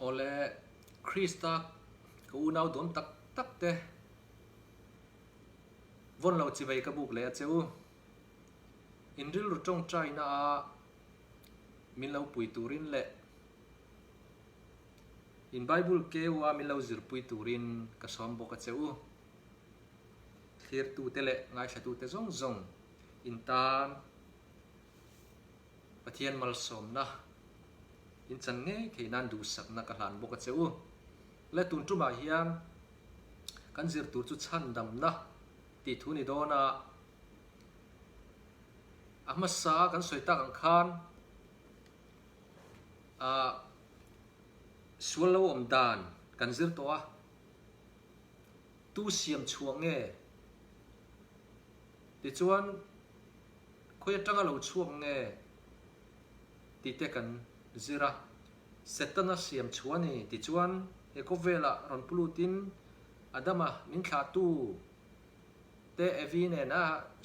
Awle, Krista ka unau duam tak tak te vawn lo chivei ka buk leh a che u. In rilru tawngtaina a min lo pui turin leh in Bible keu a min lo zirpui turin ka sawm bawk a che u. Thlirtute leh ngaithlatute zawng zawng in tan Pathian malsawmna in chan ngei thei nan duhsakna ka hlan bawk a che u. Le tun tumah hian kan zir tur chu chhandamna tih thu ni dawn a, a hmasa kan sawi tak ang khan ah sual lo awm dan kan zir tawh a, tu siam chhuah nge tichuan Khawi atanga lo chhuak nge tih te kan zir a, Setana siam chhuah a ni tichuan he khawvelah rawn pu lutin Adama min thlahtu te Evi nena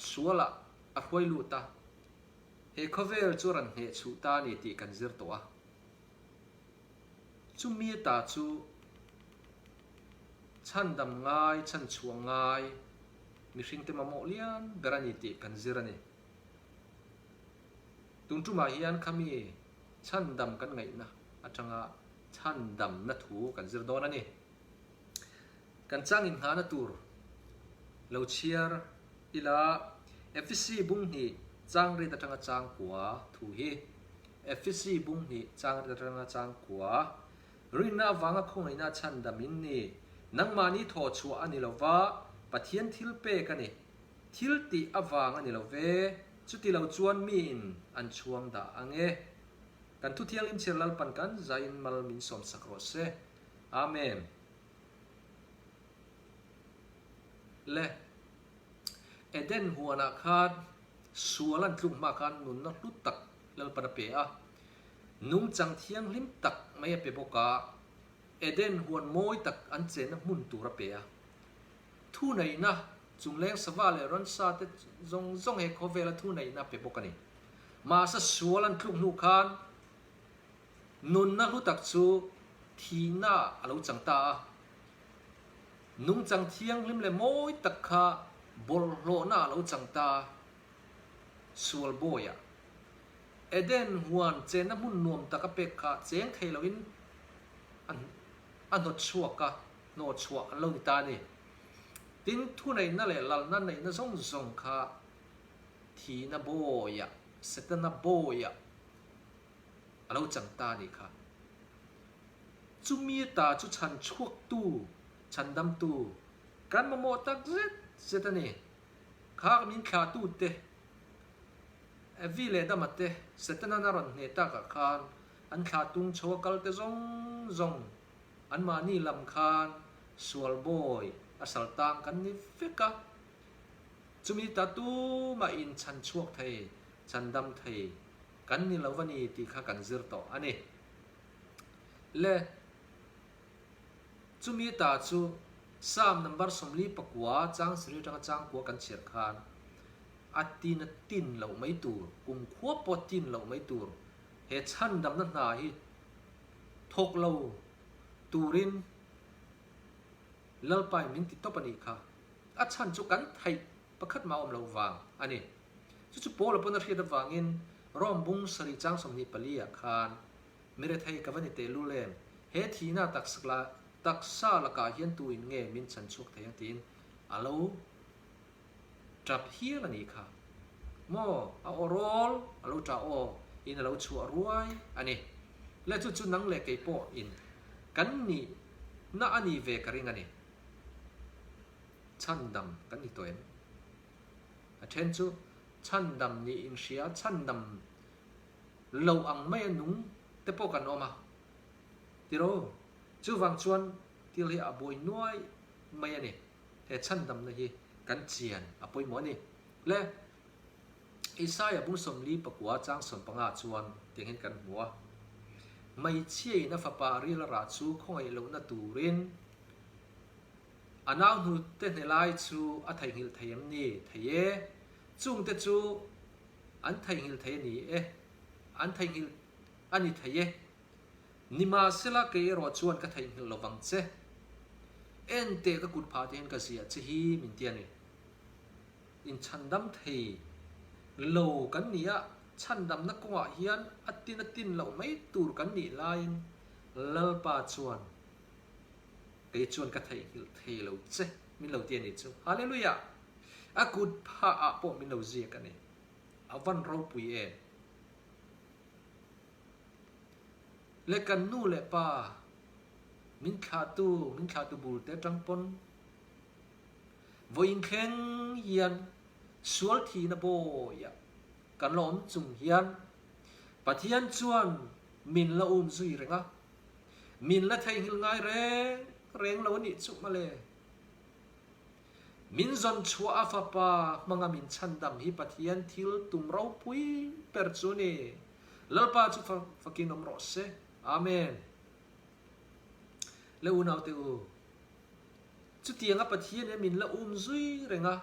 sualah a hruai lut a, he khawvel chu a rawn hneh chhuh ta a ni tih kan zir tawh a. Chumi ta chu chhandam ngai, chhanchhuah ngai mihringte mamawh lian ber a ni tih kan zir a ni. Tun tumah hian khami chhandam kan ngaihna atanga chhandamna thu kan zir dawn a ni. Kan chang inngahna tur lo chhiar ila Efesi bung hnih chang rit atanga chang kua thu hi Efesi bung hnih chang rit atanga chang kua Rinna avanga khawngaihna chhandam in ni. Nangmahni thawh chhuah a ni lo va, Pathian thil pek a ni. Thil tih avang a ni lo ve, chuti lo chuan miin an chhuang dah ang e. Kan thu thianghlim chhiar Lalpan kan zaiin mal min sawmsak rawh se. Amen. Le Eden huanah khan sual an tluk hma khan nunna hlu tak Lalpan a pe a. Nungchang thianghlim tak mai a pe bawk a, Eden huan mawi tak an chenna hmun tur a pe a. Thuneihna, chungleng sava leh ransa te zawng zawng he khawvela thuneihna a pe bawk a ni. Mahse sual an tluk hnu khan nunna hlu tak chu thihna a lo chang ta a. Nungchang thianghlim leh mawi tak kha bawlhhlawhna a lo chang ta a, sual bawiah. Eden huan chenna hmun nuam tak a pek kha cheng thei loin a hnawt chhuak a, hnawh chhuah an lo ni ta a ni. Tin, thuneihna leh lalna neihna zawng zawng kha thihna bawiah, Setana bawiah a lo chang ta a nih kha. Chumi ta chu chhan chhuaktu, chhandamtu kan mamawh tak zet zet a ni. Kha min thlahtute Evi leh Dama te Setana'n a rawn hneh takah khan an thlah tung chho a kal te zawng zawng anmahni lam khan sual bawi a sal tang kan ni vek a. Chumi ta tumah in chhan chhuak thei, chhan dam thei kan ni lo a ni tih kha kan zir tawh a ni. Le chumi ta chu Psalm number 49 chang sarih atanga chang kua kan chhiar khan A tin a tin loh mai tur, kumkhua pawh a tin loh mai tur, he chhandamna hna hi thawk lo turin Lalpain min ti tawp a nih kha. A chhan chu kan theih pakhat mah a awm loh vang a ni. Chu chu Paula pawn a hriat avangin Rome bung sarih chang 24 ah khan, Mi rethei ka va ni teh lul em? He thihna taksa lakah hian tu in nge min chhan chhuak thei ang tiin a lo Tap hial a nih kha. Maw, a aw rawl a lo tah aw in a lo chhuah ruai a ni. Le chu chu nang leh kei pawh in kan nih na a nih ve ka ring a ni. Chhandam kan ni tawh em? A then chu chhandam nih in hria chhandam lo ang mai a nung te pawh kan awm a. Tiraw? Chuvang chuan thil hi a buai nuai mai a ni. He chhandamna hi kan chian a pawimawh a ni. Le Isaiah bung 44 chang 15 chuan tiang hian kan hmu a, Hmeichhiain a fapa a ril a rah chu khawngaih lohna turin a nau hnute hne lai chu a theihnghilh thei em ni? Thei e. Chungte chu an theihnghilh thei a ni e. An theihnghilh a ni thei e. Nimahsela kei erawh chuan ka theihnghilh lo vang che. En teh ka kut phah te hian ka ziah che hi min ti a ni. Inchhandam thei lo kan ni a, chhandamna kawngah hian a tin a tin loh mai tur kan nih laiin Lalpa chuan kei chuan ka theihnghilh thei lo che min lo ti a ni chu. Hallelujah! A kut phah ah pawh min lo ziak a ni. A van ropui em? Le kan nu leh pa min thlahtu, min thlahtu bul te atang pawn vawiin thleng hian sual thihna bawiah kan la awm chung hian Pathian chuan min la um zui reng a, min la theihnghilh ngai reng reng lo a nih chu mawle. Min zawn chhuah a Fapa hmanga min chhandam hi Pathian thil tum ropui ber chu a ni. Lalpa chu fakin awm rawh se. Amen. Le unaute u, chutianga Pathian hian min la um zui reng a,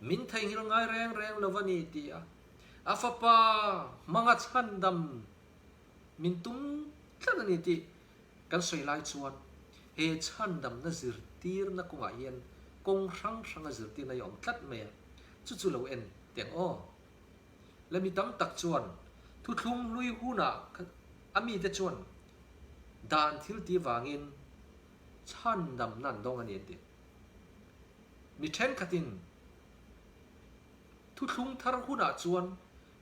min theihnghilh ngai reng reng lo a ni ti a, a Fapa hmanga chhandam min tum tlat a ni tih Kan sawi lai chuan he chhandamna zirtirna kawngah hian kawng hrang hranga zirtirna hi a awm tlat mai a, chu chu lo en teh ang aw. Le mi tam tak chuan thuthlung hlui hunah a mite chuan dan thil ti vangin chhandamna an dawng a ni an ti. Mi thenkhatin thuthlung thar hunah chuan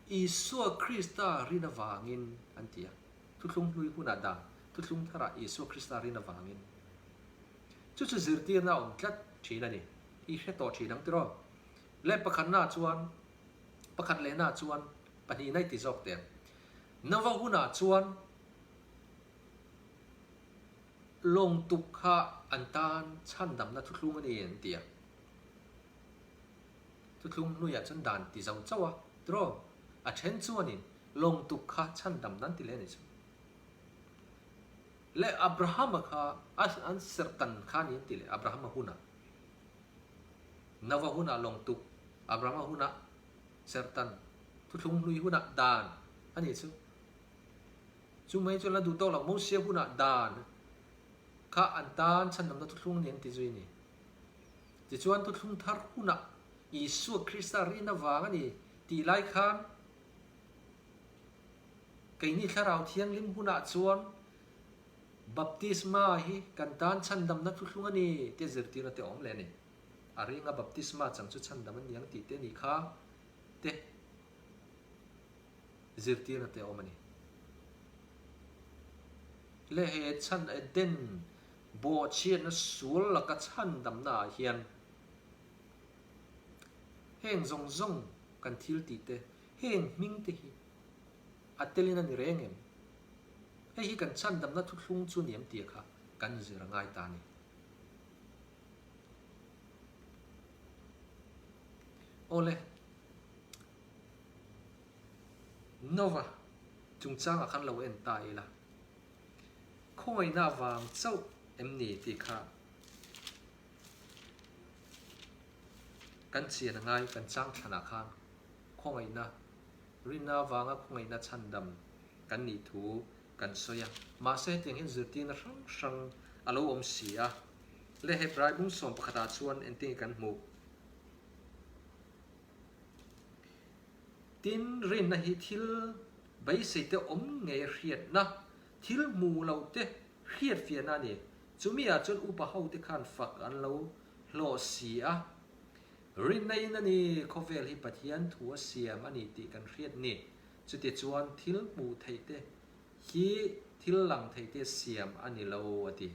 Isua Krista rin avangin an ti a. Thuthlung hlui hunah dan thuthlung tharah Isua Krista rin avangin chu chu zirtirna a awm tlat thin a ni. I hre tawh thin ang tiraw? Le pakhatna chuan pakhat lehna chuan pahnihna i ti zawk teh ang. Nova hunah chuan lawng tuk kha an tan chhandamna thuthlung a ni an ti a. Thuthlung hnuiah chuan dan ti zo chauh a, tiraw? A then chuanin lawng tuk kha chhandam nan ti leh a ni chu. Le Abrahama kha an serhtan kha a ni an ti leh Abrahama hunah. Nova hunah lawng tuk, Abrahama hunah serhtan, thuthlung hlui hunah dan a ni chu. Chu mai chuan la duh tawk lo, Mosia hunah dan kha an tan chhandamna thuthlung a ni an ti zui a ni. Tichuan thuthlung thar hunah Isua Krista rin avang a ni tih lai khan keini Thlarau Thianghlim hunah chuan baptisma hi kan tan chhandamna thuthlung a ni tia zirtirna te a awm leh a ni. A ringa baptisma chang chu chhandam a ni ang tih te a nih kha te zirtirna te a awm a ni. Le he chhan Eden Bawhchhiatna sual laka chhandamna ah hian heng zawng zawng kan thil tih te, heng hming te hi a telin a ni reng em? Hei hi kan chhandamna thuthlung chu ni em tih kha kan zir a ngai ta a ni. Awle, Nova chungchangah khan lo en ta ila. Khawngaihna vang chauh em ni tih kha kan chian a ngai, kan chang thlanah khan khawngaihna, rinna vanga khawngaihna chhandam kan nih thu kan sawi a. Mahse hetiang hian zirtirna hrang hrang a lo awm si a. Le Hebrai bungsawm pakhatah chuan engtin nge kan hmuh? Tin, rinna hi thil beisei te awm ngei hriatna, thil hmuh loh te hriatfiahna a ni. Chumi ah chuan upa ho te khan fak an lo hlawh si a. Rinna in a ni, khawvel hi Pathian thu a siam a ni tih kan hriat ni. Chutichuan thil hmuh theih te hi thil lang thei te siam a ni lo a ti.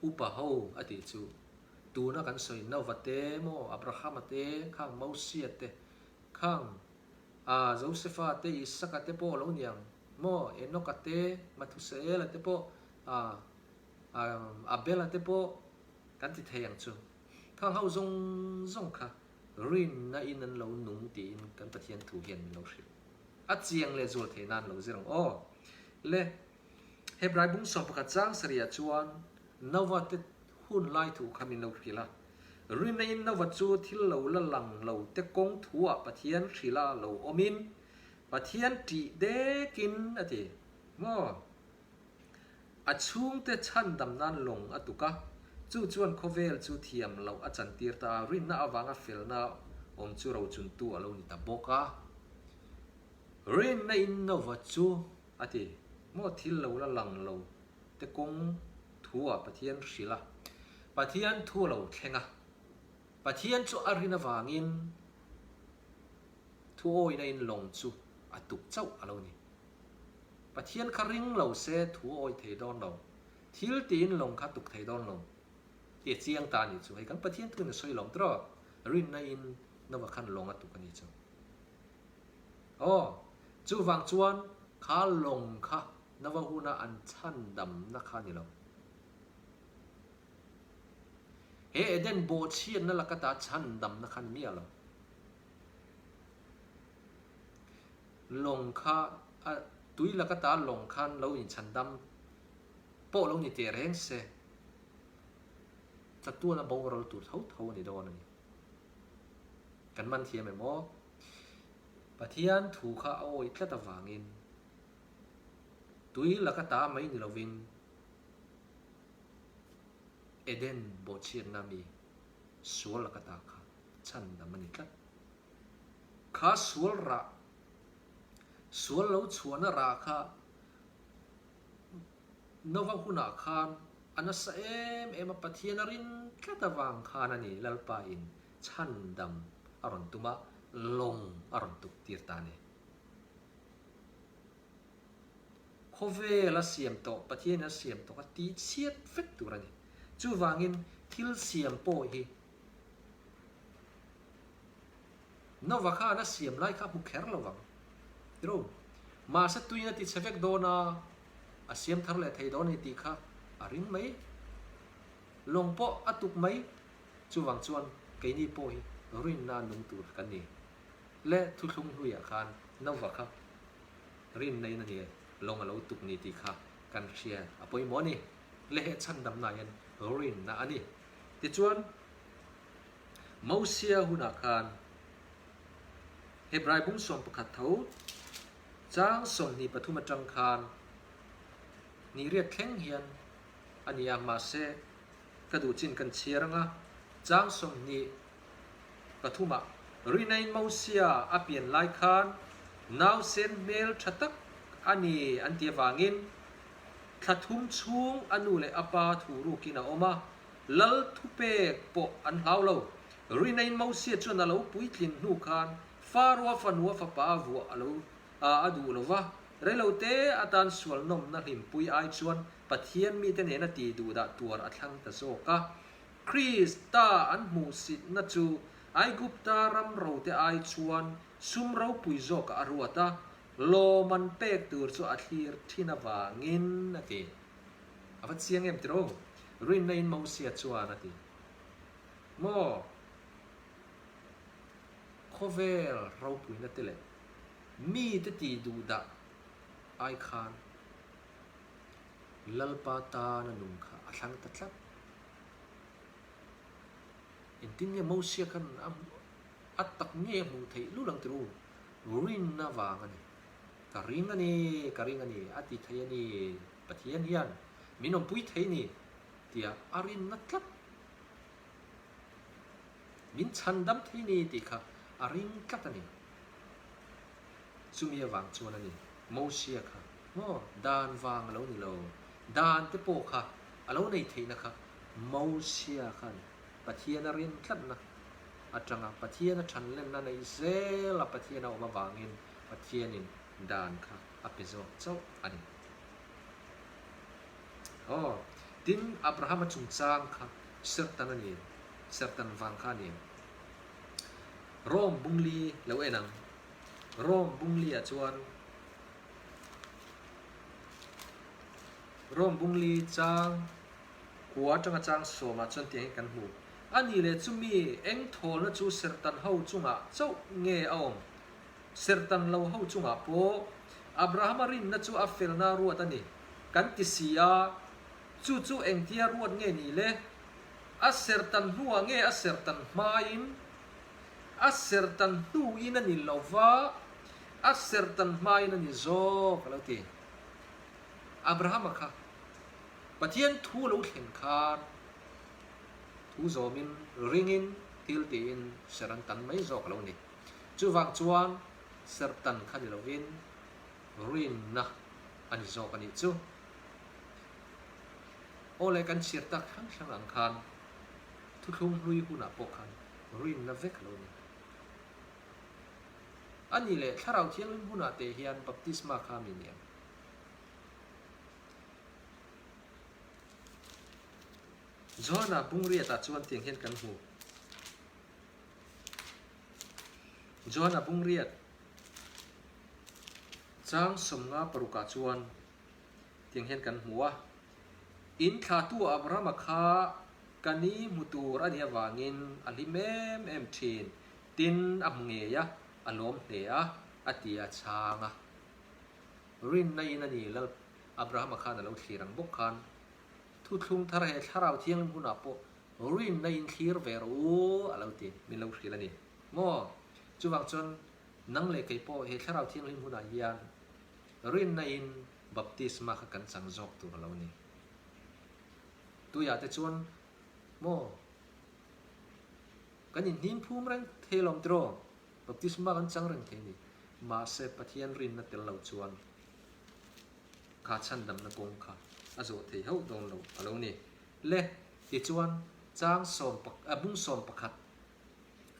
Upa ho a tih chu tuna kan sawi Nova te maw, Abrahama te, khang Mosia te, khang ah Josefa te, Isaka te pawh lo niang maw, Enoka te, Mathusaela te pawh ah Abela te pawh kan ti thei ang chu. Khang ho zawng zawng kha rinna in an lo nung tiin kan Pathian thu hian min lo hrilh. A chiang leh zual thei nan lo zir ang aw. Le Hebrai bung 11 chang sarih ah chuan Nova te hun lai thu kha min lo hrilh a. Rinna-in Nova chu thil lo la lang lo te kawng thu ah Pathian hrilh a lo awmin Pathian ṭih dekin a ti maw? A chhungte chhandam nan lawng a tuk a, chu chuan khawvel chu thiam loh a chantir ta a, rinna avanga felna awm chu rochuntu a lo ni ta bawk a. Rinna in Nova chu a ti, Maw thil lo la lang lo te kawng thu ah Pathian hrilh a, Pathian thu a lo thleng a, Pathian chu a rin avangin thu awina in lawng chu a tuk chauh a lo ni. Pathian kha ring lo se thu a awi thei dawn lo, thil tiin lawng kha tuk thei dawn lo tih a chiang ta a nih chu. Hei kan Pathian thuin a sawi lawm tiraw? Rinna in Nova khan lawng a tuk a nih chu. Aw, chuvang chuan kha lawng kha Nova huna an chhandamna kha a ni lo. He Eden bawhchhiatna laka ta chhandamna kha a ni miah lo. Lawng kha a tui laka ta lawng khan lo inchhandam pawh lo ni teh reng se, chatuana boral tur tho tho a ni dawn a ni. Kan man thiam em aw? Pathian thu kha a awih tlat avangin tui laka ta mai ni lovin Eden bawhchhiatna mi sual laka ta kha chhandam a ni tlat. Kha sual rah, sual lo chhuahna rah kha Nova hunah khan a nasa em em a, Pathian a rin tlat avang khan a ni Lalpa in chhandam a rawn tum a, lawng a rawn tuk tir ta a ni. Khawvel a siam tawh, Pathian in a siam tawh kha tihchhiat vek tur a ni. Chuvangin thil siam pawh hi Nova khan a siam lai kha a hmu kher lo vang. Tiro, mahse tuin a ti chhe vek dawn a, a siam thar leh thei dawn a ni tih kha a ring mai. Lawng pawh a tuk mai. Chuvang chuan keini pawh hi rinna nung tur kan ni. Le thuthlung hnuiah khan Nova kha rinna in a ni lawng a lo tuk ni tih kha kan hria a pawimawh a ni. Le he chhandamna hian rinna a ni. Tichuan, Mosia hunah khan Hebrai bung 11 tho chang 23 atang khan niriat thleng hian a ni a, mahse ka duh chin kan chhiar anga chang 23 ah Rinain Mosia a pian lai khan nausen hmel tha tak a ni an ti avangin thla thum chhung a nu leh a pa thu rukin a awm a, Lal thupek pawh an hlau lo. Rinain Mosia chuan a lo puitlin hnu khan Faroa fanua fapa a vuah a lo a duh lo va, reilote atan sual nawmna hlimpui ai chuan Pathian mite nena tih duhdah tuar a thlang ta zawk a. Krista an hmuhsitna chu Aigupta ram rote ai chuan sum ropui zawkah a ruat a, lawm an pek tur chu a thlir thin avangin a ti. A va chiang em tiraw? Rinna in Mosia chuan a ti. Maw? Khawvel ropuina te leh mite tih duh dah ai khan Lalpa tana nung kha a thlang ta tlat. Engtin nge Mosia khan a tak nge a hmuh theih lul ang tiraw? Rinna vang a ni. Ka ring a ni, ka ring a ni, a ti thei a ni, Pathian hian min awmpui thei ni tia a rinna tlat, min chhandam thei ni tih kha a ring tlat a ni. Chumi avang chuan a ni, Mosia kha maw dan vang a lo ni lo, dan te pawh kha a lo nei theihna kha Mosia khan Pathian a rin tlatna atanga Pathian a thanlenna neih zel a Pathian a awm avangin Pathianin dan kha a pe zawk chauh a ni. Aw, tin, Abrahama chungchang kha serhtan a ni, serhtan vang kha a ni. Rome bungli lo en ang. Rome bungli ah chuan Rome bungli chang kua atanga chang sawmah chuan tiang hi kan hmu. A nih leh chumi eng thawlna chu serhtan ho chungah chauh nge a awm? Serhtan lo ho chungah pawh Abrahama rinna chu a felna ruat a ni, kan ti si a, chu chu engtia ruat nge ni le? A serhtan hnuah nge a serhtan hmain? A serhtan hnuin a ni lo va, a serhtan hmain a ni zawk a lo ti. Abrahama kha. Pathian thu lo thlen khan thu zawmin ringin thil tiin serh an tan mai zawk a lo ni. Chuvang chuan serh tan kha ni lovin rinna a ni zawk a nih chu. Aw le kan chhiar tak hrang hrang ang khan thuthlung hlui hunah pawh khan rinna vek a lo ni. A nih leh Thlarau Thianghlim hunah te hian baptisma kha mi ni ang. Johana bungriatah chuan tiang hian kan hmu. Johana bungriat chang 56 ah chuan tiang hian kan hmu a, In thlahtu Abrahama kha ka ni hmu tur a nih avangin a hlim em em thin, tin a hmu ngei a, a lawm hle a, a ti a chhang a. Rinna in a ni Lal Abrahama khan a lo thlir ang bawk khan thuthlung thar he Thlarau Thianghlim hunah pawh rinna in thlir ve rawh u a lo ti, min lo hrilh a ni maw? Chuvang chuan nang leh kei pawh he Thlarau Thianghlim hunah hian rinna in baptisma kha kan chang zawk tur a lo ni. Tuiah te chuan maw kan inhnim phum reng thei alawm tiraw? Baptisma kan chang reng thei a ni. Mahse, Pathian rinna tel lo chuan kha chhandamna kawng kha a zawh thei hauh dawn lo a lo ni. Le, tichuan, chang sawm a bung 11,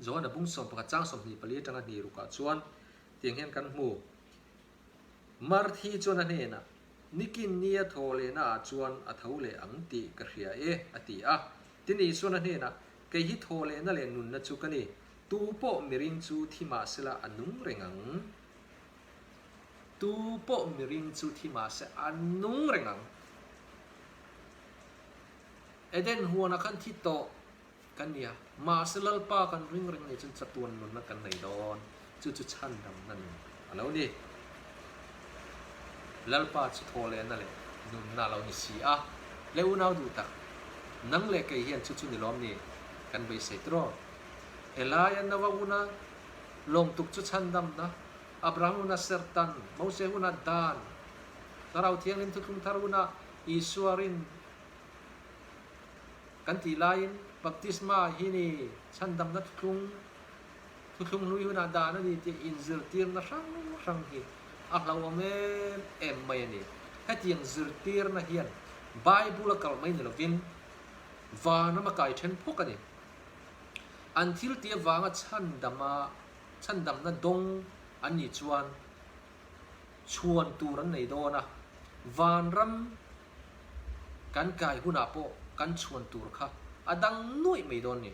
Johana bung 11 chang 24 atanga hnih rukah chuan tiang hian kan hmu. Marthi chuan a hnenah, Nikin nia thaw lehna ah chuan a tho leh ang tih ka hria e, a ti a. Tin Isuan a hnenah, Kei hi thaw lehna leh nunna chu ka ni. Tu pawh miring chu thi mah sela a nung reng ang. Tu pawh miring chu thi mah se a nung reng ang. Eden huanah khan thi tawh kan nia, mahse Lalpa kan ring reng nih chuan chatuan nunna kan nei dawn, chu chu chhandamna nun a lo ni. Lalpa chu thaw lehna leh nunna a lo ni si a, le unau duh tak, nang leh kei hian chu chu ni lawm ni kan beisei tiraw? Helai a Noah huna lawngtuk chu chhandamna, Abraham huna serhtan, Mose huna dan, Thlarau Thianghlim Thuthlung Thar huna Isua rin kan tih laiin baptisma hi ni chhandamna thuthlung, thuthlung hlui hunah dan a ni tih inzirtirna hrang hrang hi a hlauhawm em em mai a ni. Hetiang zirtirna hian Bible a kalh mai ni lovin vanram a kai then phawk a ni. An thil tih avanga chhandama chhandamna dawng an nih chuan chhuan tur an nei dawn a, vanram kan kai hunah pawh kan chhuan tur kha a dang nuaih mai dawn ni.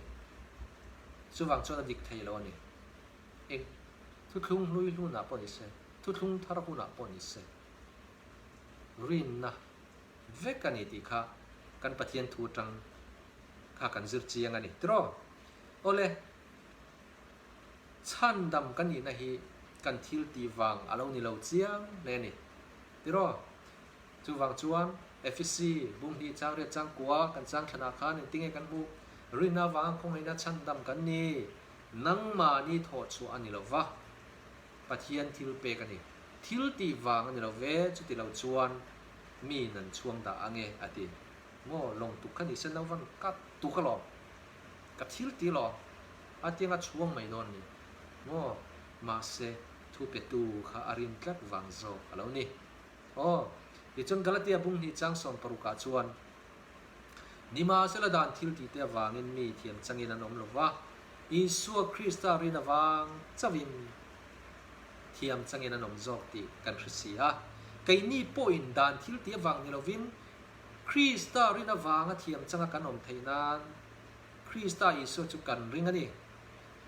Chuvang chuan a dik thei lo a ni. Eng thuthlung hlui hlunah pawh ni se, thuthlung thar hunah pawh ni se, rinna vek a ni tih kha kan Pathian thu atang kha kan zir chiang a ni tiraw? Awle, chhandam ka nihna hi kan thil tih vang a lo ni lo chiang hle a ni tiraw? Chuvang chuan Efesi bunghnih chang riat chang kua kan chang thlanah khan engtinge kan hmuh? Rinna avanga khawngaihna chhandam kan ni, nangmahni thawh chhuah a ni lo va, Pathian thil pek a ni. Thil tih vang a ni lo ve, chuti lo chuan mi nan chhuang dah ange a ti. Maw lawng tuk kha ni se no van ka tuk alawm, ka thil ti alawm, a tianga chhuang mai dawn ni maw? Mahse thu petu kha a rin tlat vang zawk a lo ni. Aw, tichuan Galatia bung hnih chang 60 ah chuan, Nimahsela dan thil tihte avangin mi thiam changin an awm lo va, Isua Krista rin avang chauhin thiam changin an awm zawk tih kan hre si a. Keini pawhin dan thil tih avang ni lovin, Krista rin avanga thiam changa kan awm theih nan Krista Isua chu kan ring a ni.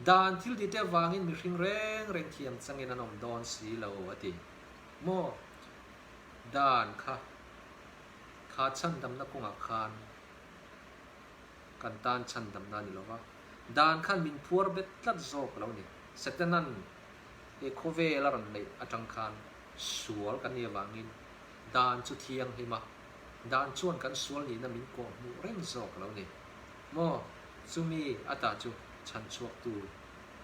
Dan thil tihte avangin mihring reng reng thiam changin an awm dawn si lo, a ti. Maw? Dan kha, kha chhandamna kawngah khan kan tan chhandamna a ni lo va, dan khan min phuar bet tlat zawk a lo ni. Setanan he khawvel a rawn neih atang khan sual kan nih avangin dan chu thianghlim a, dan chuan kan sual nihna min kawh hmuh reng zawk a lo ni. Maw? Chumi ata chu chhanchhuaktu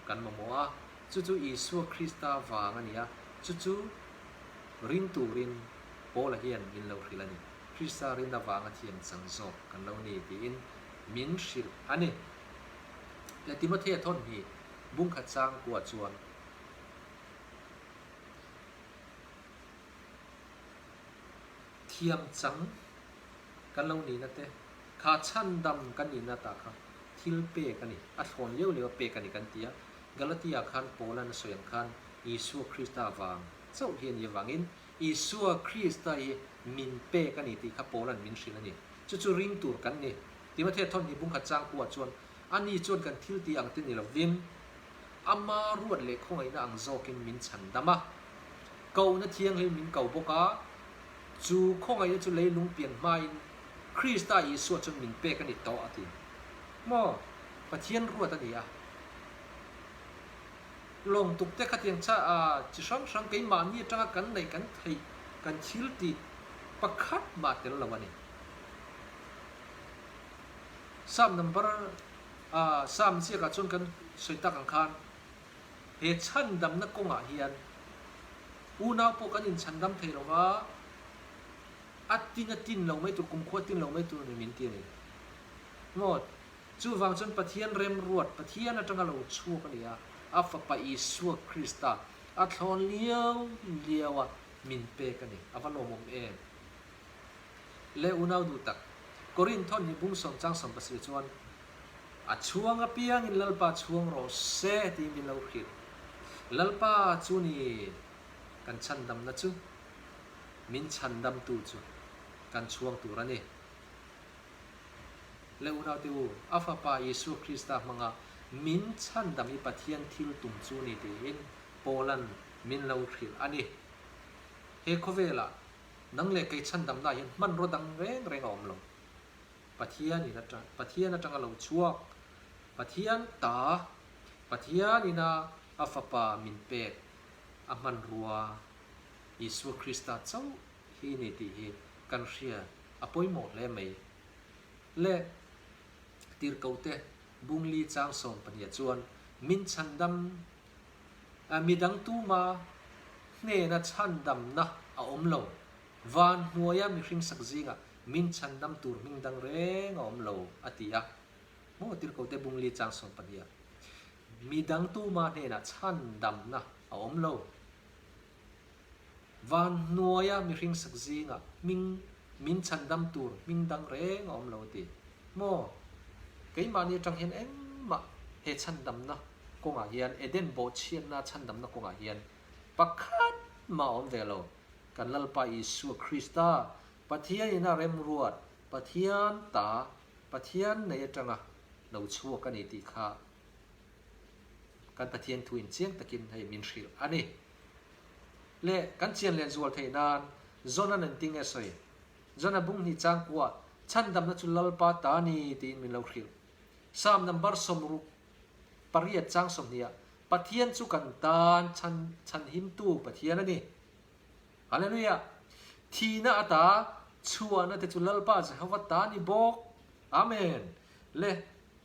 kan mamawh a, chu chu Isua Krista vang a ni a, chu chu ring turin Paula hian min lo hrilh a ni. Krista rin avanga thiam chang zawk kan lo ni tiin min hrilh a ni. Le Timothea thawn hi bungkhat chang kuah chuan thiam chang kan lo nihna te, kha chhandam kan nihna tah kha thil pek a ni, a thlawn lio lio a pek a ni kan ti a. Galatia khan Paula'n a sawi ang khan Isua Krista vang chauh hi a nih avangin Isua Krista hi min pek a ni tih kha Paula'n min hrilh a ni. Chu chu ring tur kan ni. Timothea thawn hi bungkhat chang kuah chuan ani chuan kan thil tih ang te ni lovin ama ruat leh khawngaihna ang zawkin min chhan dam a. Kohna thianghlim min ko bawk a, chu khawngaihna chu leilung pian hmain Krista Isua chuan min pek a ni tawh a ti. Maw? Pathian ruat a ni a. Lawng tuk te khatiang cha a chi hrang hrang keimahni atanga kan neih kan theih kan thil tih pakhat mah tel lo a ni. Psalm number a Psalm ziakah chuan kan sawi tak ang khan he chhandamna kawngah hian unau pawh kan inchhandam thei lo va, a tin a tin lo mai tur, kumkhua tin lo mai tur a ni min ti a ni. Maw? Chuvang chuan Pathian remruat, Pathian atanga lo chhuak a ni a, a Fapa Isua Krista a thlawn liau liau a min pek a ni. A va lawmawm em? Le unau duh tak, Korinth thawn hi bung sawm chang 70 chuan, A chhuang apiangin Lalpa chhuang rawh se tiin min lo hrilh. Lalpa chu ni kan chhandamna chu, min chhandamtu chu kan chhuang tur a ni. Le unaute u, a Fapa Isua Krista hmanga min chhandam hi Pathian thil tum chu ni tiin Paula'n min lo hrilh a ni. He khawvelah nang leh kei chhandamnaah hian hmanraw dang reng reng a awm lo. Pathianin atang, Pathian atanga lo chhuak, Pathian ta, Pathianina a Fapa min pek a hmanrua Isua Krista chauh hi ni tih hi kan hria a pawimawh hle mai. Le Tirhkohte Bungli chang 12 chuan min chhandam a midang tuma hnena chhandamna a awm lo. Van hnuaia mihring sak zingah min chhandam tur hming dang reng a awm lo a ti a. Maw Tirhkohte Bungli chang 12 midang tuma hnenah chhandamna a awm lo. Van hnuaia mihring sak zingah hming min chhandam tur hming dang reng a awm lo a ti. Maw? Keimahni atang hian engmah he chhandamna kawngah hian, Eden bawhchhiatna chhandamna kawngah hian pakhat mah a awm ve lo. Kan Lalpa Isua Krista, Pathianin a remruat, Pathian ta, Pathian nei atanga lo chhuak a ni tih kha kan Pathian thuin chiang takin hei min hrilh a ni. Le kan chian leh zual theih nan Jona nen tinge sawi? Jona bung hnih chang kuah chhandamna chu Lalpa ta ni tiin min lo hrilh. Psalm number 68 chang 20 ah Pathian chu kan tan chhan chhanhimtu Pathian a ni. Hallelujah! Thihna ata chhuahna te chu Lalpa Jehova ta ni bawk. Amen! Le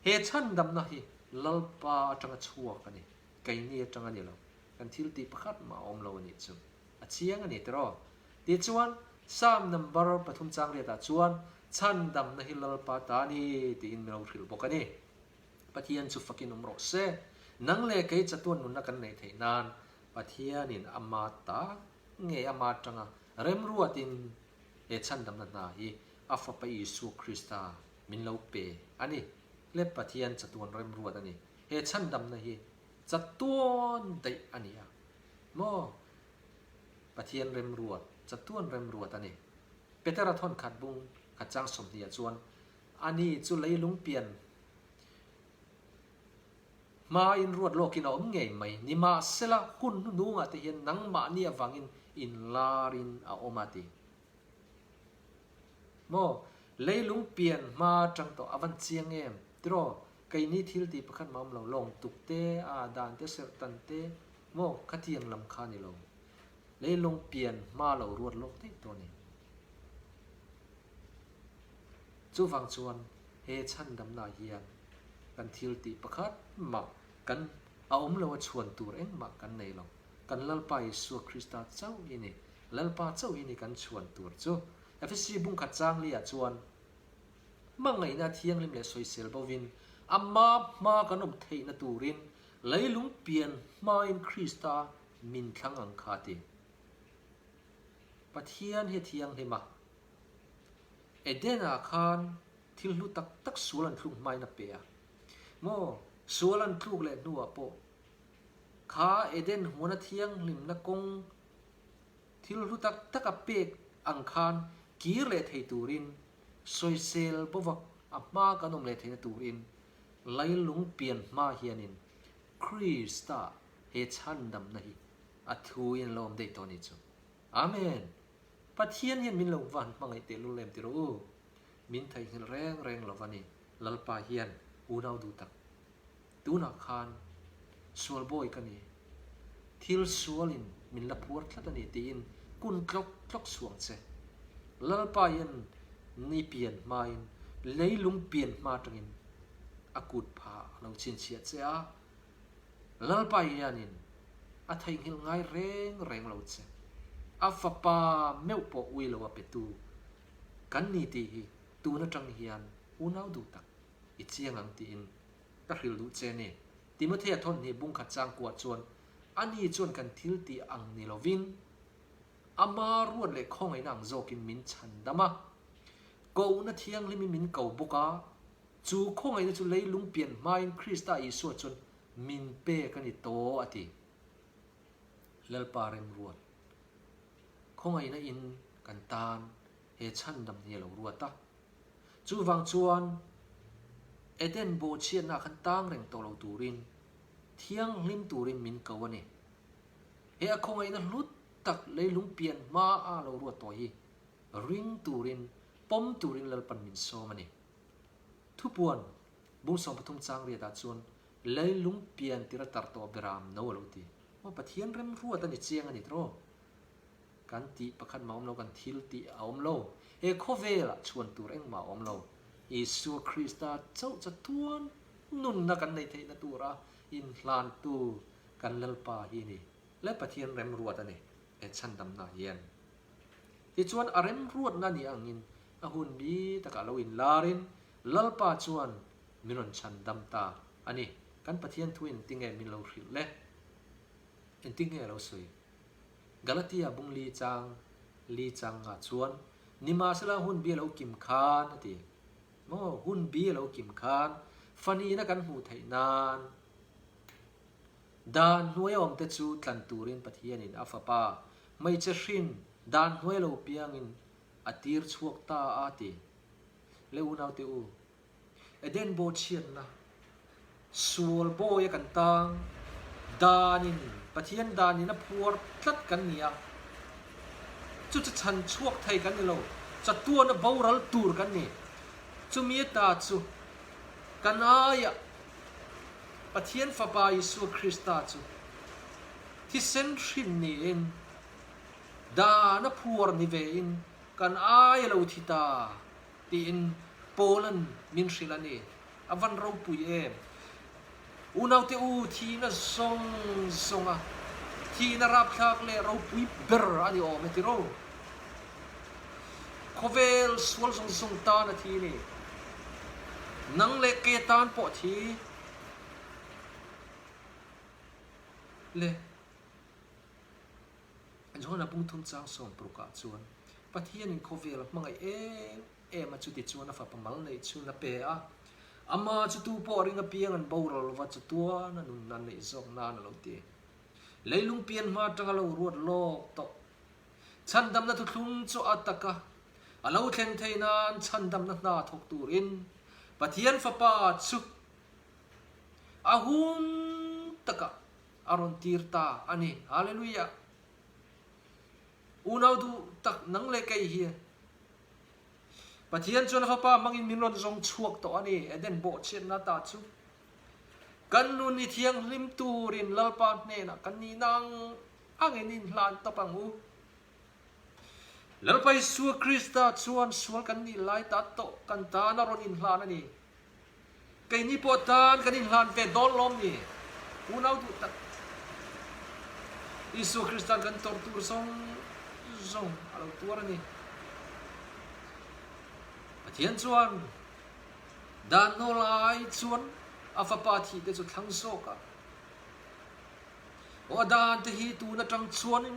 he chhandamna hi Lalpa atanga chhuak a ni, keini atanga ni lo. Kan thil tih pakhat mah a awm lo a nih chu a chiang a ni tiraw? Tichuan, Psalm number pathum chang riatah chuan chhandamna hi Lalpa ta a ni tiin min lo hrilh bawk a ni. Pathian chu fakin awm rawh se. Nang leh kei chatuan nunna kan neih theih nan Pathianin ama ta nge ama atanga remruatin he chhandamna hna hi a Fapa Isua Krista min lo pe a ni. Le Pathian chatuan remruat a ni. He chhandamna hi Chatuan daih a ni a maw? Pathian remruat, chatuan remruat a ni. Petera thawn khat bung khat chang 20 ah chuan, Ani chu leilung pian hmain ruat lawkin a awm ngei mai, nimahsela hun hnuhnungah te hian nangmahni avangin inlarin a awm a ti. Maw? Leilung pian hma atang tawh a van chiang em? Tiraw? Keini thil tih pakhat mah awm lo, lawng tuk te, a dan te, serh tan te, maw khatiang lam kha ni lo. Leilung pian hma lo ruat lawk daih tawh a ni. Chuvang chuan he chhandamna hian kan thil tih pakhat mah kan a awm lo a chhuan tur engmah kan nei lo. Kan Lalpa Isua Krista chauh hi ni. Lalpa chauh hi ni kan chhuan tur chu. Efesi bungkhat chang liah chuan hmangaihna thianghlim leh sawisel bovin ama hma kan awm theihna turin leilung pian hmain Krista min thlang ang kha a ti. Pathian hi a thianghlim a. Eden-ah khan thil hlu tak tak sual an thluk hmain a pe a. Maw, sual an tluk leh hnuah pawh kha Eden huana thianghlimna kawng thil hlu tak tak a pek ang khan kir leh thei turin sawisel bawvak a hma kan awm leh theihna turin leilung pian hma hianin Krista he chhandamna hi a thuin a lo awm daih tawh a nih chu. Amen! Pathian hian min lo van hmangaih tehlul em ti rawh u. Min theihnghilh reng reng lo va ni. Lalpa hian unau duh tak. Tunah khan sual bawi ka ni. Thil sualin min la phuar tlat a ni tiin kun tlawk tlawk suang che. Lalpa hian ni pian hmain leilung pian hma atangin a kut pha a lo chhinchhiah che a. Lalpa hianin a theihnghilh ngai reng reng lo che. A fapa meuh pawh ui lo a petu kan ni tih hi tun atang hian unau duh tak i chiang ang tiin ka hrilh duh che ni. Timothea thawnhnih bungkhat chang kuah chuan ani chuan kan thil tih ang ni lovin ama ruat leh khawngaihna ang zawkin min chhan dam a, kohna thianghlimin min ko bawk a, chu khawngaihna chu leilung pian hmain Krista Isua chuan min pek a ni tawh a ti. Lalpa remruat khawngaihna in kan tan he chhandam hi a lo ruat a. Chuvang chuan Eden bawhchhiatna khan tang reng tawh lo turin thianghlim turin min ko a ni. He a khawngaihna hlut tak leilung pian hma a lo ruat tawh hi ring turin, pawm turin Lalpan min sawm a ni. Thupuan bung 13 chang riatah chuan leilung pian tir a tar tawh beram no a lo ti. Aw Pathian remruat a ni chiang a ni tawh. Kan tih pakhat mah a awm lo, kan thil tih a awm lo. He khawvelah chhuan tur engmah a awm lo. Isua Krista chauh chatuan nunna kan neih theihna tura inhlantu kan Lalpa hi a ni. Le Pathian remruat a ni he chhandamna hian. Tichuan a remruatna ni angin a hun bi takah lo inlarin Lalpa chuan min rawn chhandam ta a ni. Kan Pathian thu engtinge min lo hrilh le? Engtinge a lo sawi? Galatia bung li chang li chang ah chuan Nimahsela hun bi a lo kim khan a ti. Maw hun bi a lo kim khan fanina kan hmuh theih nan dan hnuai awm te chu tlan turin Pathianin a fapa hmeichhe hrin dan hnuai lo piangin a tir chhuak ta a ti. Le unaute u, Eden bawhchhiatna, sual bawi a kan tang, danin, Pathian danin a phuar tlat kan ni a, chu chu chhan chhuak thei kan ni lo, chatuana boral tur kan ni. Chumi ata chu kan aiah Pathian Fapa Isua Krista chu thisen hrin niin, dan a phuar ni vein kan aia lo thi ta. Tiin Paula'n min hrilh a ni. A van ropui em! Unaute u, thihna zawng zawnga thihna rapthlak leh ropui ber a ni awm e tiraw? Khawvel sual zawng zawng tan a thi ni. Nang leh ke tan pawh a thi le. Johana bungthum chang sawmparukah chuan Pathianin khawvel a hmangaih em em a, chuti chuan a fapa mal neih chhun a pe a, ama chu tu pawh ring apiang an boral lova chatuan a nunna neih zawk nan a lo ti. Leilung pian hma atanga lo ruat lawk tawh chhandamna thuthlung chu a taka a lo thlen theih nan chhandamna hna thawk turin Pathian fapa chu a hun takah a rawn tir ta a ni. Hallelujah! Unau duh tak nang leh kei hi Pathian chuan a Fapa hmangin min rawn zawng chhuak tawh a ni. Eden bawhchhiatna ta chu kan nun i thianghlim turin Lalpa hnenah kan nih nang angin inhlan tawp ang u. Lalpa Isua Krista chuan sual kan nih lai ta tawh kan tan a rawn inhlan a ni. Keini pawh tan kan inhlan ve dawn lawm ni? Unau duh tak Isua Kristan kan tawrh tur zawng zawng a lo tuar a ni. Pathian chuan dan nawl ai chuan a fapa thih te chu thlang zawk a. Aw a dan te hi tun atang chuanin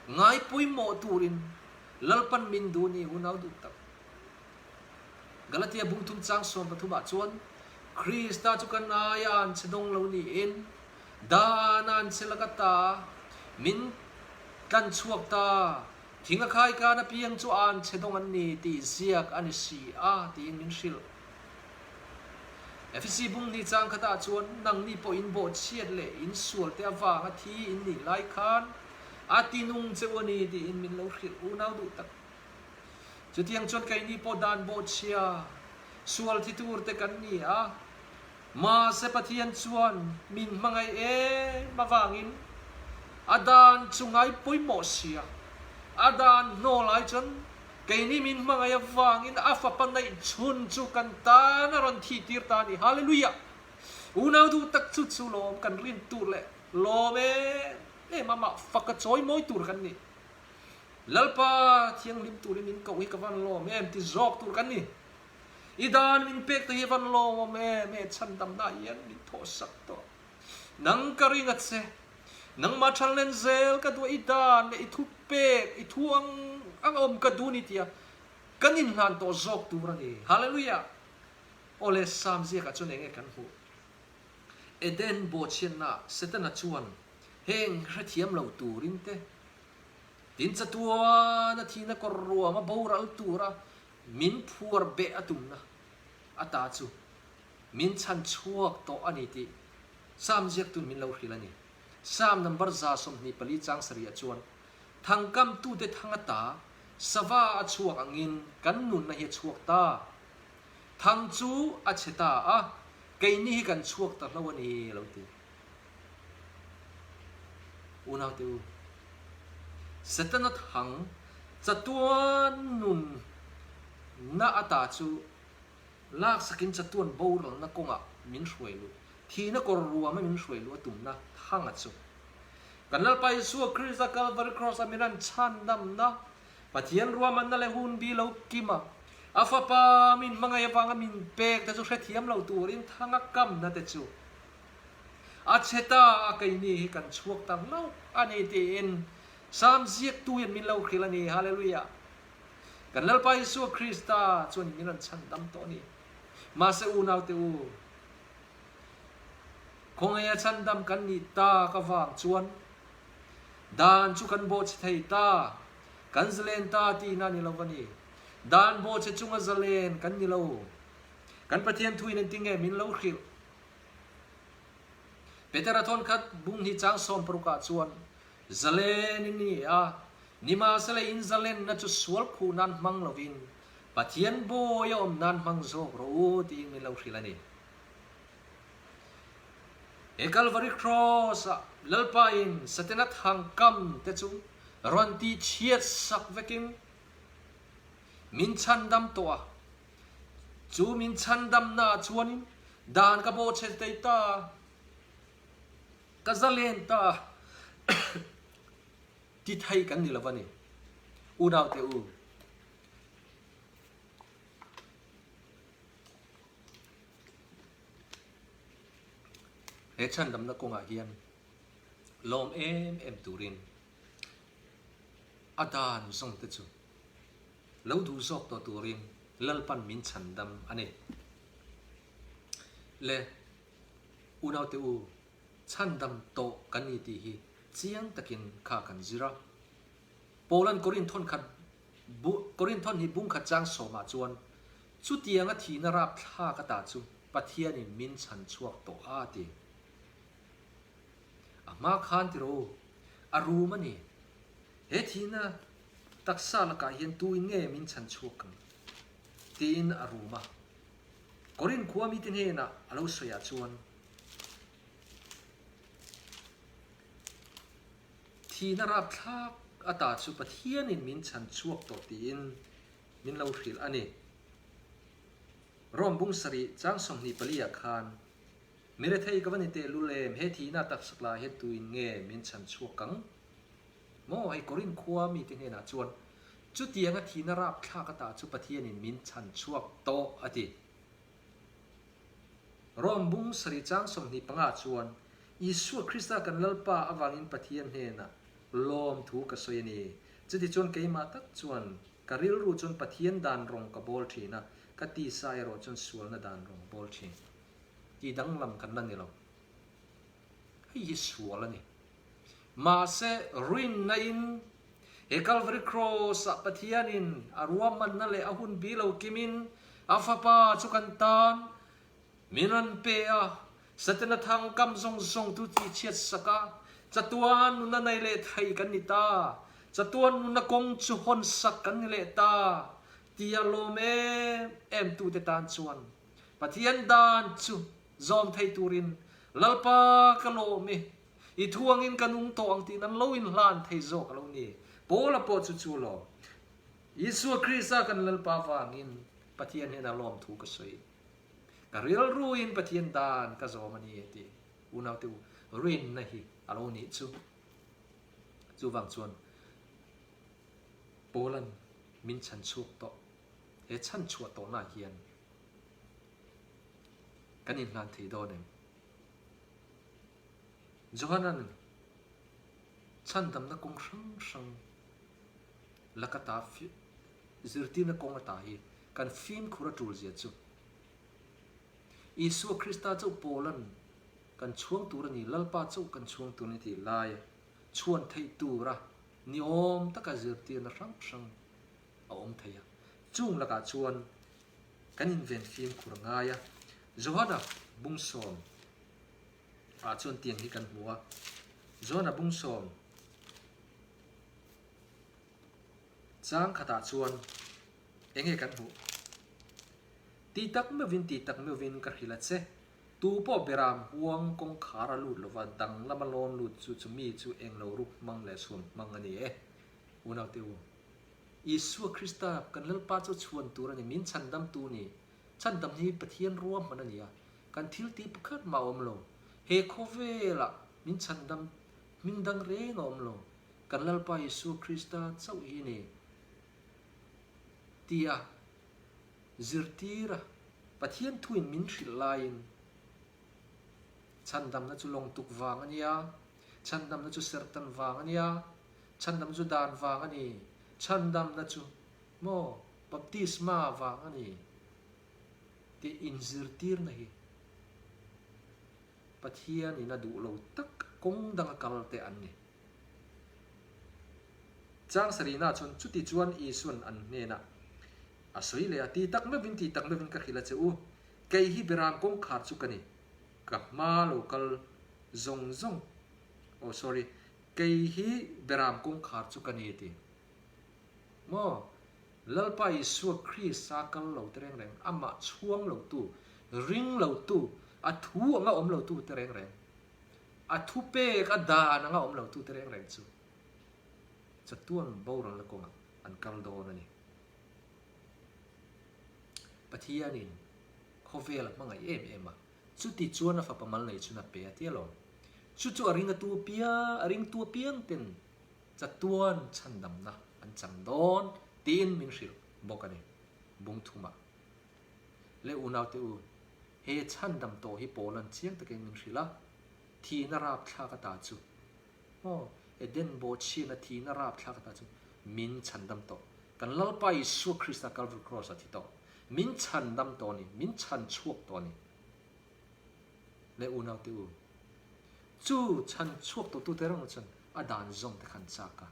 ngai pawimawh turin Lalpan min duh ni unau duh tak. Galatia bungthum chang 13 ah chuan Krista chu kan aia an che dawng lo niin dan an che laka ta min tlan chhuak ta. Thing a khai kan apiang chu an che dawng an ni tih ziak a ni si a tiin min hrilh. Efesi bung ni chang khatah chuan nangni pawh in bawhchhiat leh in sual te avanga thi in nih lai khan a ti nung cheu a ni tiin min lo hrilh unau duh tak. Chutiang chuan keini pawh dan bawhchhia sual thi tur te kan ni a, mahse Pathian chuan min hmangaih em avangin a dan chu ngai pawimawh sia, a dan hnaw lai chuan Keini min hmangaih avangin a fapa neih chhun chu kan tan a rawn thih tir ta a ni. Hallelujah! Unau duh tak chu chu lawm kan rin tur leh lawm em em amah faka chawi mawi tur kan ni. Lalpa thianghlim turin min koh hi ka van lawm em ti zawk tur kan ni. I dan min pek te hi van lawm em he chhandamna hian min thawhsak tawh. Nang ka ring a che. Nangmah than len zel ka duh a, i dan leh i thu pek, i thu ang ang awm ka duh ni tia kan inhlan tawh zawk tur a ni. Hallelujah! Awle, Sam ziakah chuan enge kan hmuh? Eden bawhchhiatnaah Setana chuan heng hrethiam lo turin te, tin chatuana thihna kawr ruama boral tura min phuar beh a tumna ata chu min chhan chhuak tawh a ni tih Sam ziaktun min lo hrilh a ni. Sam number 124 chang sarih ah chuan, Thangkamtute thang ata sava a chhuak angin kan nunna hi a chhuak ta. Thang chu a chhe ta a, keini hi kan chhuak ta hlo a ni a lo ti. Unaute u, Setana thang chatuan nunna ata chu Laksakin chatuan boralna kawngah min hruai luh, thihna kawr ruama min hruai luh a tumna thanga chu. Kan Lalpa Isua Krista Kalvari Kraws-a min rawn chhandamna, Pathian ruahmanna leh hun bi lo kima a Fapa min hmangaih avanga min pek te chu hrethiam lo turin thanga kamna te chu a chhe ta a, keini hi kan chhuak ta hlauh a ni tiin Sam ziaktu hian min lo hrilh a ni. Hallelujah! Kan Lalpa Isua Krista chuan min rawn chhandam tawh a ni. Mahse unaute u, khawngaih a chhandam kan nih tak avang chuan dan chu kan bawhchhe thei ta, kan zalen ta tihna a ni lo va ni. Dan bawhchhe chunga zalen kan ni lo. Kan Pathian thuin engtin nge min lo hrilh? Petera thawnkhat bung hi chang 60 ah chuan zalen in ni a, Nimahsela in zalenna chu sual khuh nan hmang lovin Pathian bawi a awm nan hmang zawk rawh u tiin min lo hrilh a ni. He Kalvari Kraws-ah Lalpa in Setana thangkam te chu rawn tih chhiat sak vekin min chhandam tawh a, chu min chhandamna ah chuanin dan ka bawhchhe thei ta, ka zalen ta. Ti thei kan ni lo a ni. Unaute u. He chhandamna kawngah hian lawm em em turin a dan zawng te chu lo duh zawk tawh turin Lalpan min chhandam a ni. Le unaute u. Chhandam tawh kan ni tih hi chiang takin kha kan zir a. Paula'n Korinthon khat Korinthon hi bung khat chang sawmah chuan chutianga thihna rapthlak ata chu Pathianin min chhan chhuak tawh a ti. A hma khan ti rawh u, a rum a ni. He thihna taksa lakah hian tuin nge min chhan chhuak ang? tiin a rum a. Korinth khua mite hnenah a lo sawiah chuan, Thihna rapthlak ata chu Pathianin min chhan chhuak tawh tiin min lo hrilh a ni. Rome bung sarih chang 24 ah khan, Mi rethei ka va ni teh lul em, he thihna taksak lah hian tuin nge min chhan chhuak ang? Maw hei Korinth khua mite hnenah chuan. Chutianga thihna rapthlak ata chu Pathianin min chhan chhuak tawh, a ti. Rom bung sarih chang 25 chuan, Isua Krista kan Lalpa avangin Pathian hnenah lawm thu ka sawi a ni. Chutichuan keimah tak chuan ka rilru chuan Pathian dan rawng ka bawl thin a, ka tisa erawh chuan sualna dan rawng a bawl thin. Tih danglam kan la ni lo. Hei hi sual a ni. Mahse, rinna in he Calvary Cross ah Pathianin a ruahmanna leh a hun bi lo kimin a Fapa chu kan tan min rawn pe a, Setana thangkam zawng zawng tu tih chhiat sak a, chatuan nuna nei leh thei kan ni ta, chatuan nuna kawng chu hawn sak kan ni leh ta tia lawm em em tute tan chuan Pathian dan chu zawm thei turin Lalpa ka lawm i, i thuangin ka nung tawh ang tiin an lo inhlan thei zawk a lo ni. Paula pawh chu chu lo. Isua Krista kan Lalpa vangin Pathian hian a lawm thu ka sawi. Ka rilruin Pathian dan ka zawm a ni a ti. Unaute u, rinna hi a lo nih chu. Chuvang chuan Paula'n min chhanchhuak tawh. He chhanchhuah tawhnaah hian kan inhlan thei dawn em? Johana'n chhandamna kawng hrang hrang laka ta zirtirna kawng ata hi kan fimkhur a tul zia chu Isua Krista chauh Paula'n kan chhuang tur a ni, Lalpa chauh kan chhuang tur a ni tih lai chhuan theih tura niawm taka zirtirna hrang hrang a awm thei a. Chung lakah chuan Kan inven fimkhur a ngai a, Johana bungsawm ah chuan tiang hi kan hmu a, Johana bungsawm chang khatah chuan enge kan hmuh? Ti tak meuhvin ti tak meuhvin ka hrilh a che, tu pawh beram huang kawngkhar a lut lova dang lama lawn lut chu chu mi chu englo ruk hmang leh suam hmang a ni e, unaute u. Isua Krista kan Lalpa chu chhuan tur a ni, min chhandamtu ni. Chhandam hi Pathian ruahman a ni a, kan thil tih pakhat mah a awm lo. He khawvelah min chhandam hming dang reng a awm lo. Kan Lalpa Isua Krista chauh hi a ni tia zirtir a, Pathian thuin min hrilh laiin chhandamna chu lawngtuk vang a nia, chhandamna chu serhtan vang a nia, Chhandam chu dan vang a ni. Chhandamna chu maw baptisma vang a ni tih inzirtirna hi Pathianin a duh lo tak kawng danga kal te an ni. Chang sarihna chuan chuti chuan Isuan an hnenah a sawi leh a, Ti tak meuhin, ti tak meuhin ka hrilh a che u, kei hi beram kawngkhar chu ka ni, ka hma lo kal zawng zawng, oh sorry, Kei hi beram kawngkhar chu ka ni ti. Maw? Lalpa Isua Krista kal lo te reng reng, amah chhuang lo tu, ring lo tu, a thu anga awm lo tu te reng reng, a thu pek a dan anga awm lo tu te reng reng chu chatuan boralna kawngah an kal dawn a ni. Pathianin khawvel a hmangaih em em a, Chuti chuan a fapa mal nei chun a pe a ti alawm. Chu chu a ring atu apiang, a ringtu apiang ten chatuan chhandamna an chang dawn tiin min hrilh bawk a ni. Bung thumah leh unaute u, he chhandam tawh hi Paula'n chiang takin min hrilh a, thihna rapthlak ata chu, aw, Eden bawhchhiatna thihna rapthlak ata chu min chhandam tawh. Kan Lalpa Isua Krista Calvary Cross-a thi tawh. Min chhandam tawh a ni, min chhan chhuak tawh a ni. Leh unaute u, chu chhan chhuak tawh tute reng chuan a dan zawm te khan chak a.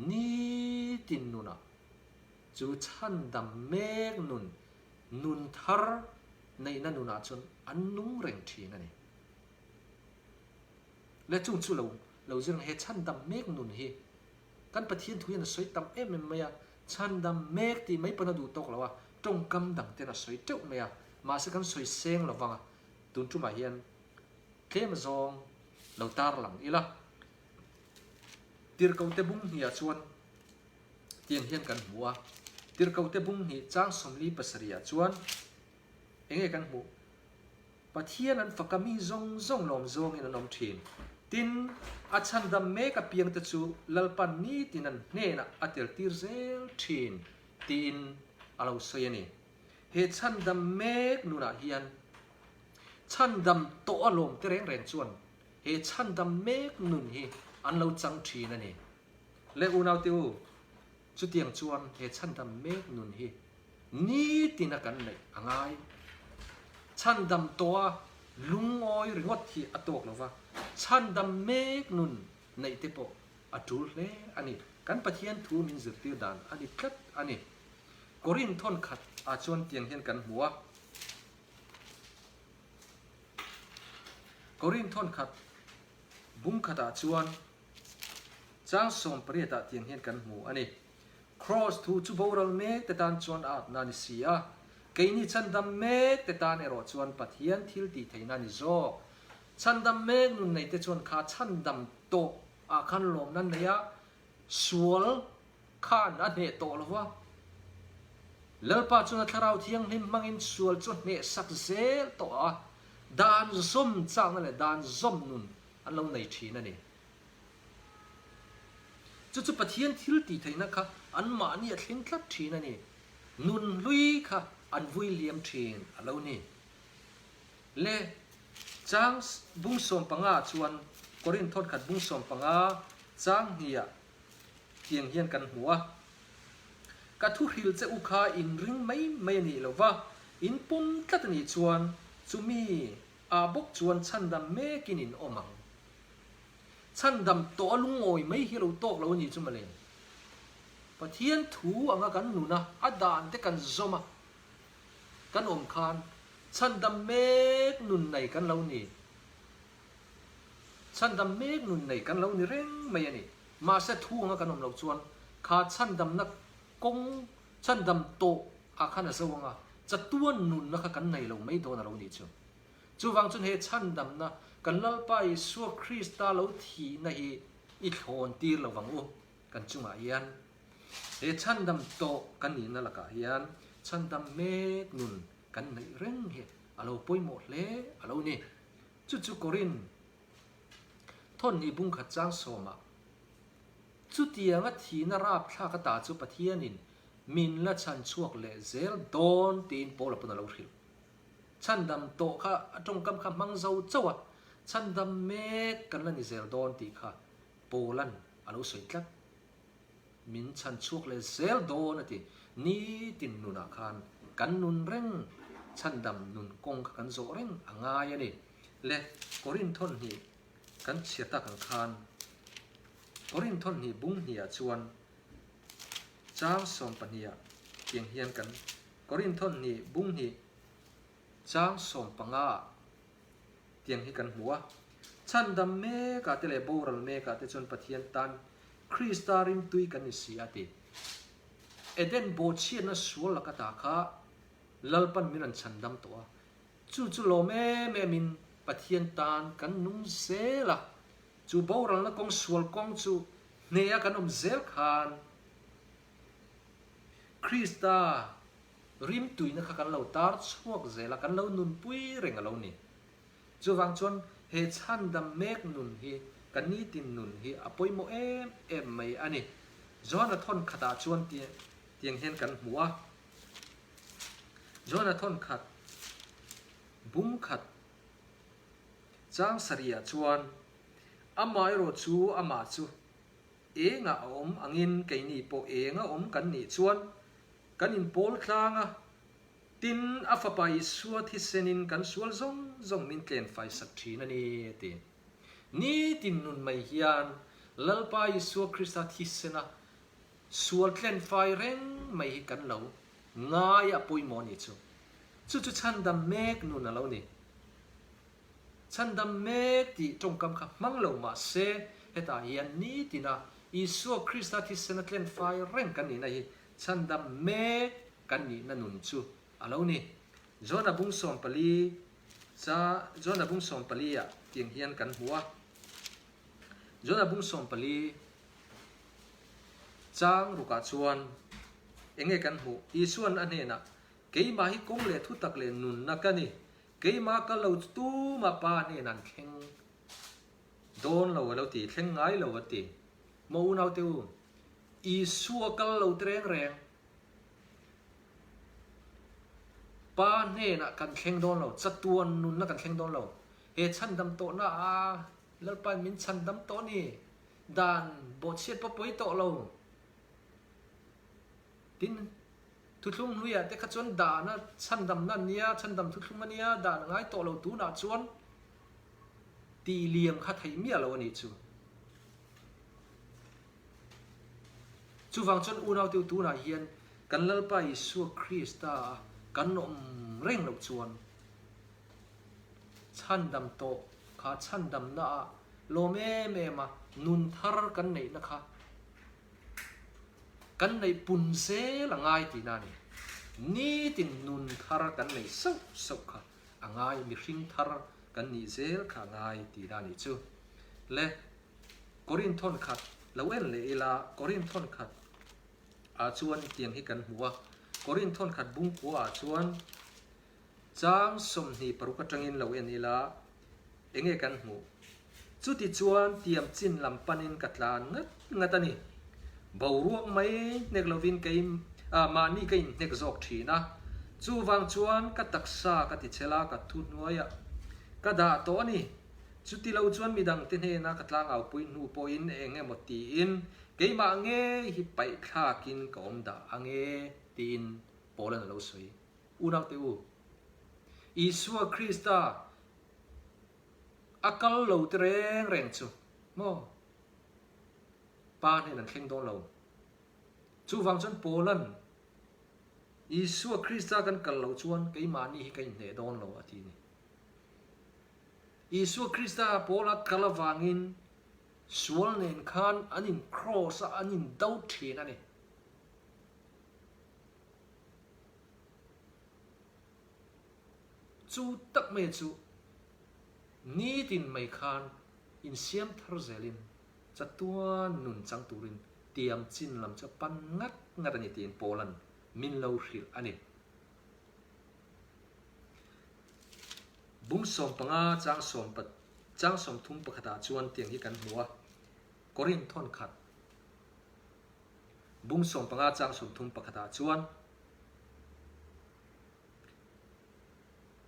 Nitin nunah chu chhandam mek nun, nun thar neihna nunah chuan an nung reng thin a ni. Leh chung chu lo lo zir ang he chhandam mek nun hi Kan Pathian thu hian a sawi tam em em mai a, chhandam mek tih mai pawn a duh tawk lo a, tawngkam dang ten a sawi teuh mai a, mahse kan sawi seng lo vang a, tun tumah hian tlem zawng lo tar lang ila. Tirhkote bung hnih ah chuan tiang hian kan hmu a, Tirhkote bung hnih chang 47 ah chuan enge kan hmuh? Pathian an fak a, mi zawng zawng lawm zawngin an awm thin. Tin, a chhandam mek apiangte chu Lalpan nitin an hnenah a teltir zel thin tiin a lo sawi a ni. He chhandam mek nunah hian chhandam tawh a lawmte reng reng chuan he chhandam mek nun hi an lo chang thin a ni. Le unaute u, chutiang chuan he chhandam mek nun hi nitina kan neih a ngai. Chhandam tawha lungawi ringawt hi a tawk lo va, chhandam mek nun neih te pawh a tul hle a ni. Kan Pathian thu min zirtir dan a ni tlat a ni. Korin thawn khat ah chuan tiang hian kan hmu a. Korin thawn khat bung khat ah chuan chang 18 ah tiang hian kan hmu a ni. Kraws thu chu boral mek te tan chuan a atna a ni si a, keini chhandam mek te tan erawh chuan Pathian thil tih theihna a ni zawk. Chhandam mek nun nei te chuan kha chhandam tawh ah khan lawmna nei a, sual khan a hneh tawh lo va. Lalpa chuan a Thlarau Thianghlim hmangin sual chu hneh sak zel tawh a, dan zawm chakna leh dan zawm nun an lo nei thin a ni. Chu chu Pathian thil tih theihna kha anmahni a thleng tlat thin a ni. Nun hlui kha an vui liam thin a lo ni. Le chang bung 15 ah chuan Korinth thawnkhat bung 15 chang hniah tiang hian kan hmu a, Ka thu hril che u kha in ring mai mai a nih lo va, in pawm tlat a nih chuan chumi ah bawk chuan chhandam mekin in awm ang. Chhandam tawh a lungawi mai hi a lo tawk lo a nih chu mawle. Pathian thu anga kan nun a, a dan te kan zawm a, kan awm khan chhandam mek nun nei kan lo ni. Chhandam mek nun nei kan lo ni reng mai a ni. Mahse thu anga kan awm loh chuan kha chhandamna kawng chhandam tawh ah khan a zo anga chatuan nunna kha kan nei lo mai dawn a lo nih chu. Chuvang chuan he chhandamna kan Lalpa Isua Krista lo thihna hi i thlawn tir lo vang u kan chungah hian. He chhandam tawh kan nihna lakah hian chhandam mek nun kan neih reng hi a lo pawimawh hle a lo ni. Chu chu Korin thawnhnih bungkhat chang sawmah chutianga thihna rapthlak ata chu Pathianin min la chhan chhuak leh zel dawn tiin Paula pawn a lo hrilh. Chhandam tawh kha a tawngkam kha hmang zo chauh a, chhandam mek kan la ni zel dawn tih kha Paula'n a lo sawi tlat. Min chhan chhuak leh zel dawn a ti. Nitin nunah khan kan nun reng, chhandam nun kawng kha kan zawh reng a ngai a ni. Le Korinthon hnih kan chhiar tak ang khan Korinthon hnih bung hnih-ah chuan chang 12-ah tiang hian kan Korinthon hnih bung hnih chang 15-ah tiang hi kan hmu a. Chhandam mekah te leh boral mekah te chuan Pathian tan Krista rimtui kan ni si a ti. Eden bawhchhiatna sual laka ta kha Lalpan min rawn chhandam tawh a. Chu chu lawm em em in Pathian tan kan nung zel a. Chu boralna kawng sual kawng chu hneha kan awm zel khan Krista rimtuina kha kan lo tar chhuak zel a, kan lo nunpui reng a lo ni. Chuvang chuan he chhandam mek nun hi ka nitin nun hi a pawimawh em em mai a ni. Johana thawn khatah chuan tiang hian kan hmu a, Johana thawn khat bung khat chang sarihah chuan, Amaherawh chu amah chu engah a awm angin keini pawh enga awm kan nih chuan kan inpawl tlang a, Tin, a Fapa Isua thisenin kan sual zawng zawng min tlen faisak thin a ni, a ti. Nitin nun mai hian Lalpa Isua Krista thisena sual tlen fai reng mai hi kan lo ngai a pawimawh a nih chu. Chu chu chhandam mek nun a lo ni. Chhandam mek tih tawngkam kha hmang lo mah se, hetah hian nitina Isua Krista thisena tlen fai reng kan nihna hi chhandam mek kan nihna nun chu a lo ni. Jona bung 14 cha Jona bung 14 ah tiang hian kan hmu a. Jona bung 14 chang rukah chuan enge kan hmuh? Isuan a hnenah, Keimah hi kawng leh thutak leh nunna ka ni. Keimah ka lo chu tumah Pa hnenah an thleng. Dawn lo a lo ti, thleng ngai lo a ti. Maw unaute u, Isua kal lo te reng reng. Pa hnenah kan thleng dawn lo, chatuan nunna kan thleng dawn lo. He chhandam tawhna a Lalpain min chhandam tawh ni, dan bawhchhiat pawh pawi tawh lo. Tin, thuthlung hnuiah te kha chuan dahna chhandamna an nia, chhandam thuthlung a nia, dan a ngai tawh lo tunah chuan tih liam kha theih miah lo a nih chu. Chuvang chuan unaute tunah hian kan Lalpa Isua Krista a kan awm reng loh chuan chhandam tawh kha chhandamna ah lawm em em a nun thar kan neihna kha Kan neih pun zel a ngai tihna a ni. Nitin nun thar kan nei sauh sauh kha a ngai, mihring thar kan nih zel kha a ngai tihna a nih chu. Le Korinthon khat lo en leh ila, Korinthon khat ah chuan tiang hi kan hmu a, Korinthon khat bungkua ah chuan Chang 26 atangin lo en ila, enge kan hmuh? Chuti chuan tiam chin lam panin ka tlan ngat ngat a ni. Boruak mai hnek lovin kei mahni ka inhnek zawk thin a, chuvang chuan ka taksa ka ti chhel a, ka thu hnuaiah ka dah tawh a ni. Chuti lo chuan midangte hnena ka tlangaupui hnu pawhin eng emaw tiin keimah ngei hi paihthlakin ka awm dah ange tiin Paul-an a lo sawi. Unaute u, Isua Krista a kal lo te reng reng chu maw Pa hnen an thleng dawn lo. Chuvang chuan Paula'n Isua Krista kan kal loh chuan keimahni hi ka inhneh dawn lo a ti a ni. Isua Krista Paula kal avangin sual nen khan an in cross a, an in do thin a ni. Chu tak mai chu nitin mai khan insiam thar zelin chatuan nun chang turin tiam chin lam chu a pan ngat ngat a ni tiin Paula'n min lo hrilh a ni. Bung 15 chang sawm chang 31 ah chuan tiang hi kan hmu a, Korinth thawn khat. Bung 15 chang 31 ah chuan,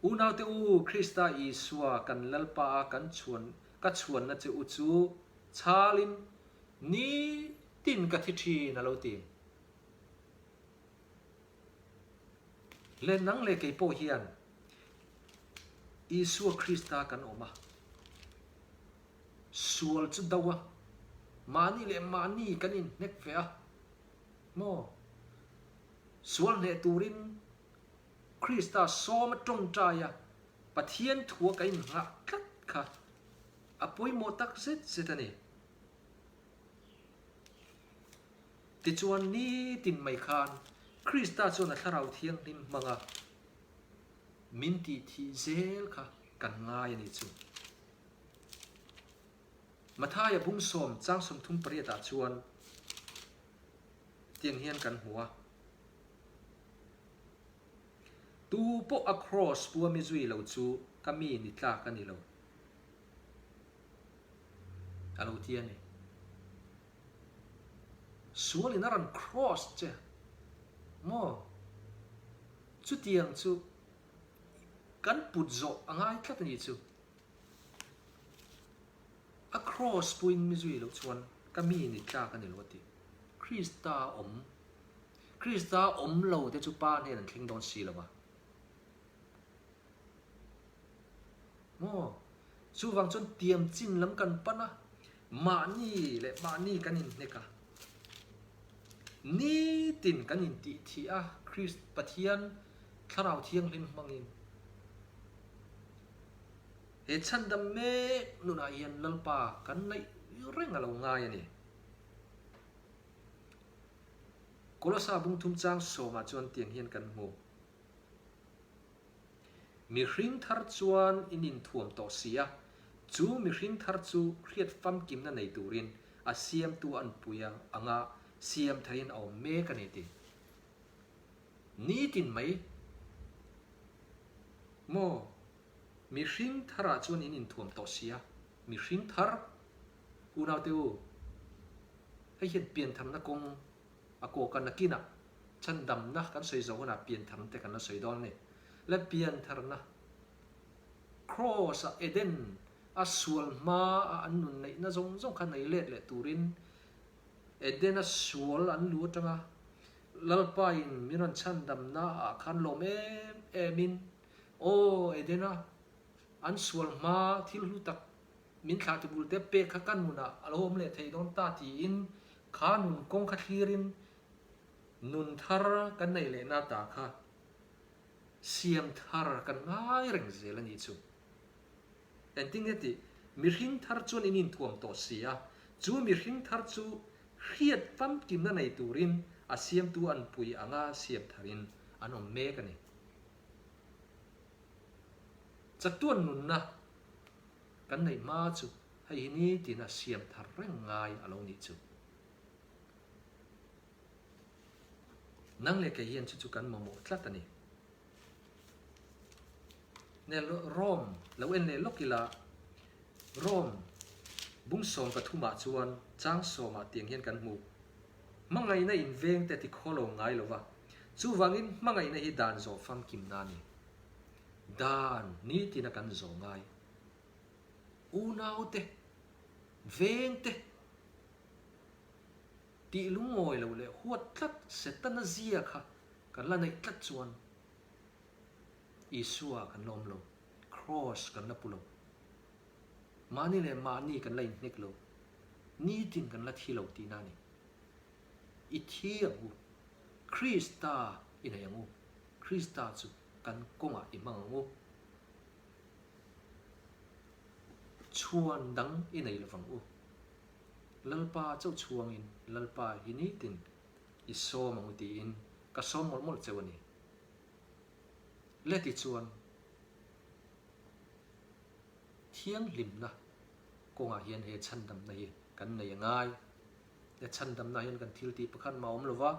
Unaute u, Krista Isua kan Lalpa a kan chhuan ka chhuanna che u chu chhalin nitin ka thi thin a lo ti. Le nang leh kei pawh hian Isua Krista kan awm a. Sual chu do a, mahni leh mahni kan inhnek ve a maw? Sual hneh turin Krista sawm a tawngtai a, Pathian thua kan innghah tlat kha a pawimawh tak zet zet a ni. Tichuan nitin mai khan Krista chuan a Thlarau Thianghlim hmanga min tih thih zel kha kan ngai a ni chu. Mathaia bung sawm chang 38 ah chuan tiang hian kan hmu a, Tu pawh a kraws pu a mi zui lo chu ka mi ni tlak a ni lo, a lo ti a ni. Sual in a rawn kraws che maw? Chutiang chu kan put zawh a ngai tlat a ni chu. A kraws puiin mi zui loh chuan ka mi ni tlak a ni lo a ti. Krista awm, Krista awm lo te chu Pa hnen an thleng dawn si lo a. Maw? Chuvang chuan tiam chin lam kan pan a, mahni leh mahni kan inhnek a. Nitin kan intih thih a, Krist Pathian Thlarau Thianghlim hmangin. He chhandam mek nunah hian Lalpa kan neih reng a lo ngai a ni. Kolosa bungthum chang sawmah chuan tiang hian kan hmu. Mihring thar chuan in inthuam tawh si a, chu mihring thar chu hriat famkimna nei turin a siamtu an pui anga siam tharin a awm mek a ni ti. Nitin mai maw? Mihring tharah chuan in inthuam tawh si a, mihring thar. Unaute u, hei hian piantharna kawng a kawk a, nakinah chhandamna kan sawi zo hunah piantharna te kan la sawi dawn a ni. Le piantharna, Kraws-a Eden a sual hma a an nun neihna zawng zawng kha nei let leh turin Eden-a sual an lu atanga Lalpain min rawn chhandamna ah khan lawm em em in, Aw Eden-a an sual hma thil hlu tak min thlah ti bul te pek kha ka nunah a lo awm leh thei dawn ta tiin kha nun kawng kha thlirin nun thar kan neih lehna ta kha siam thar kan ngai reng zel a nih chu. Engtin nge tih? Mihring thar chuan in inthuam tawh si a, chu mihring thar chu hriat famkimna nei turin a siamtu an pui anga siam tharin an awm mek a ni. Chatuan nunna kan neih hma chu hei hi nitina siam thar reng ngai a lo nih chu. Nang leh kei hian chu chu kan mamawh tlat a ni. Nel Rome lo en leh lawk ila, Rome bung 13 ah chuan chang sawmah tiang hian kan hmu. Hmangaihna in veng te ti khaw lo ngai lo va, chuvangin hmangaihna hi dan zawh famkimna a ni. Dan nitina kan zawh ngai. Unaute, vengte tih lungawi lo leh huat tlat Setana zia kha kan la neih tlat chuan Isua kan la awm lo, Kraws kan la pu lo, mahni leh mahni kan la inhnek lo, nitin kan la thi lo tihna a ni. I thi ang u, Krista i nei ang u, Krista chu kan kawngah i hmang ang u. Chhuan dang i nei lovang u. Lalpa chauh chhuangin Lalpa hi nitin i sawm ang u tiin ka sawm mawlh mawlh cheu a ni. Leti chuan thianghlimna kawngah hian he chhandamna hi kan nei a ngai. He chhandamna hian kan thil tih pakhat mah a awm lo va,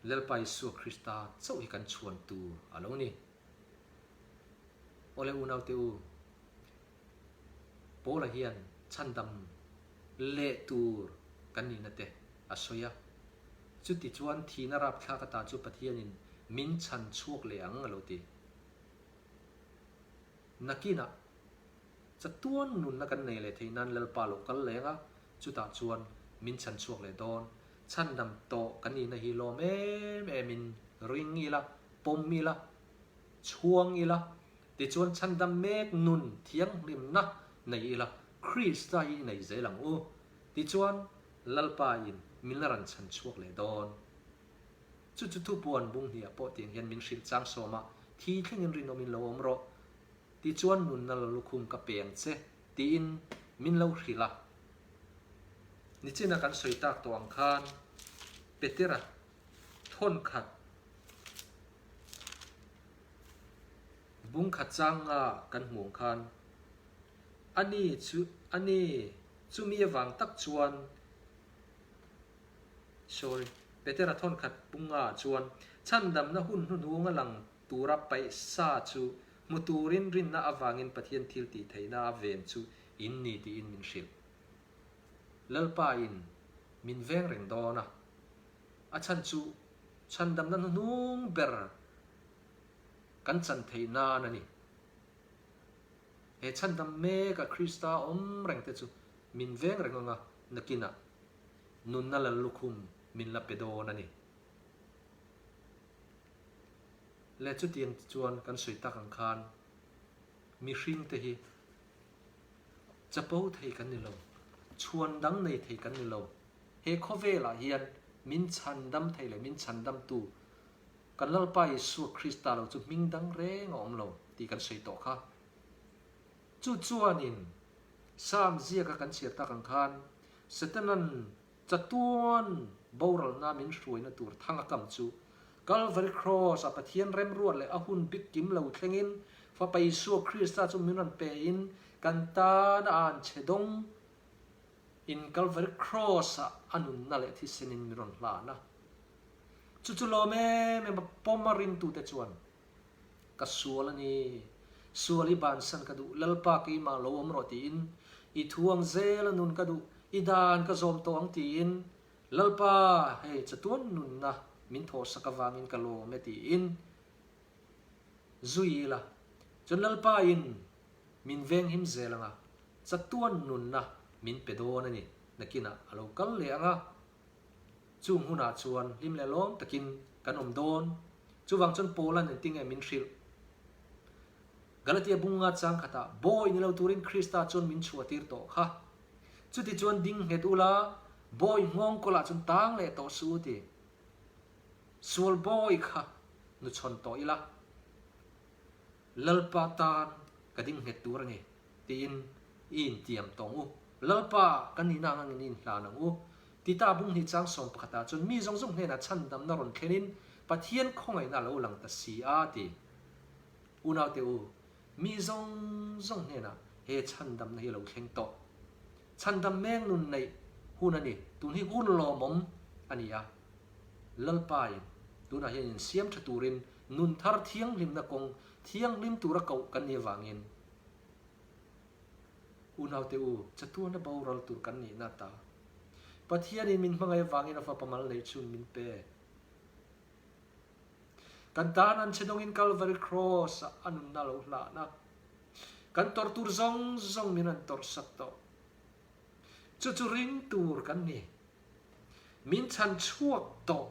Lalpa Isua Krista chauh hi kan chhuan tur a lo ni. Awle unaute u, Paula hian chhandam leh tur kan nihna te a sawi a. Chuti chuan thihna rapthlak ata chu Pathianin min chhan chhuak leh ang a lo ti. Nakinah chatuan nunna kan nei leh theih nan Lalpa lo kal leng a, chutah chuan min chhan chhuak leh dawn. Chhandam tawh kan nihna hi lawm em emin ring ila, pawm ila, chhuang ila, tichuan chhandam mek nun thianghlimna nei ila, Krista hi i nei zel ang u. Tichuan, Lalpa in min la rawn chhan chhuak leh dawn. Chu chu thupuan bung hniah pawh tiang hian min hrilh chang sawm a, thi thlengin rinawmin lo awm rawh. Tichuan nunna la lukhum ka pe ang che, tiin min lo hrilh a. Nichina kan sawi tak tawh ang khan Petera thawnkhat bung khat changa kan hmuh ang khan ani chu ani Chumi avang tak chuan sorry Petera thawnkhat punga chuan chhandamna hun hnuhnung a lang tura paih sa chu hmu turin rinna avangin Pathian thil tih theihna a ven chu in ni tiin min hrilh. Lalpa in min veng reng dawn a, a chhan chu chhandamna hnuhnung ber kan chan theih nan a ni. He chhandam meka Krista awm reng te chu min veng reng anga nakinah nunna lal lukhum min la pe dawn a ni. Le chutiang te chuan kan sawi tak ang khan mihring te hi chapo thei kan ni lo, chhuan dang nei thei kan ni lo. He khawvelah hian min chhandam thei leh min chhandamtu Kan Lalpa Isua Krista lo chu hming dang reng a awm lo tih kan sawi tawh kha. Chu chuanin Psalm ziaka kan chhiar tak ang khan Setanan chatuan boralna min hruaina tur thang a kam chu Calvary Cross a Pathian remruat leh a hun bik kim lo thlengin Fapa Isua Krista chu min rawn pe in kan tan a an chhe dawng in Calvary Cross ah a nunna leh thisen in min rawn hlan a. Chu chu lawm em em a, pawm a ringtute chuan ka sual a ni, sual i bansan ka duh, Lalpa keimah lo awm rawh tiin. I thu ang zel a nun ka duh, i dan ka zawm tawh ang tiin Lalpa hei chatuan nunna min thawhsak avangin ka lawm e tiin zui ila. Chuan Lalpa in min venghim zel anga chatuan nunna min pe dawn a ni. Nakinah a lo kal leh anga chung hunah chuan hlim leh lawm takin kan awm dawn. Chuvang chuan Paula'n engtinge min hrilh? Galatia bunga chang khatah bawi ni lo turin Krista chuan min chhuahtir tawh kha. Chuti chuan ding nghet ula, bawi nghawng kawlah chuan tang leh tawh suh u ti. Sual bawi kha nuchhawn tawh ila, Lalpa tan ka ding nghet tur a ni tiin i intiam tawng u. Lalpa kan nihna ang angin i inhlan ang u. Tita bung hnih chang 11 ah chuan mi zawng zawng hnenah chhandamna rawn thlenin Pathian khawngaihna a lo lang ta si a ti. Unaute u, mi zawng zawng hnenah he chhandamna hi a lo thleng tawh. Chhandam meng nun neih hun a ni, tun hi hun lawmawm a ni a. Lalpain tunah hian insiam tha turin nun thar thianghlimna kawng thianghlim tura koh kan nih avangin unaute u, chatuana boral tur kan nihna ta Pathianin min hmangaih avangin a fapa mal neih chhun min pe. Kan tan an che dawngin Kalvari Cross ah a nunna a lo hlan a. Kan tawrh tur zawng zawng min rawn tawrh sak tawh. Chu chu ring tur kan ni. Min chhan chhuak tawh.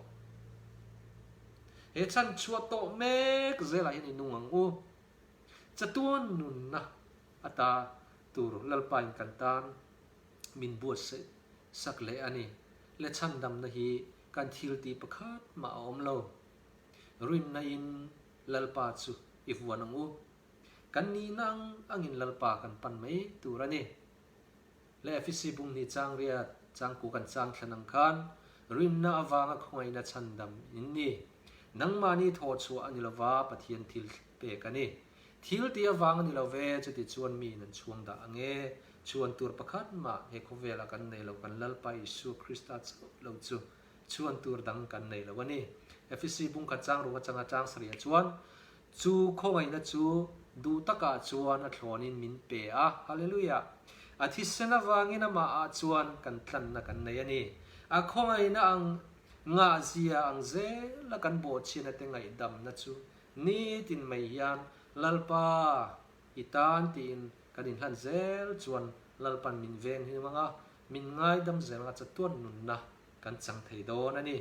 He chhan chhuah tawh mek zelah hian i nung ang u. Chatuan nunna ata tur Lalpa in kan tan min buatsaih sak leh a ni. Le chhandamna hi kan thil tih pakhat mah a awm lo. Rinna in Lalpa chu i vuan ang u. Kan nihna ang angin Lalpa kan pan mai tur a ni. Le Efesi bunghnih chang riat changku kan chang thlan ang khan rinna avanga khawngaihna chhandam in ni. Nangmahni thawhchhuah a ni lova Pathian thil pek a ni. Thil tih avang a ni lo ve, chuti chuan mi in an chhuang dah ang e. Chhuan tur pakhat mah he khawvelah kan nei lo, kan Lalpa Isua Krista chauh lo chu chhuan tur dang kan nei lo a ni. Efesi bungkhat chang ruk atanga chang sarih chuan, Chu khawngaihna chu duh takah chuan a thlawnin min pe a, Hallelujah! A thisen avangin amahah chuan kan tlanna kan nei a ni. A khawngaihna ang ngahzia ang zela kan bawhchhiatna te ngaihdamna chu Nitin mai hian Lalpa i tan tiin kan inhlan zel chuan Lalpan min veng hi hmang a, min ngaidam zel anga chatuan nunna kan chang thei dawn a ni.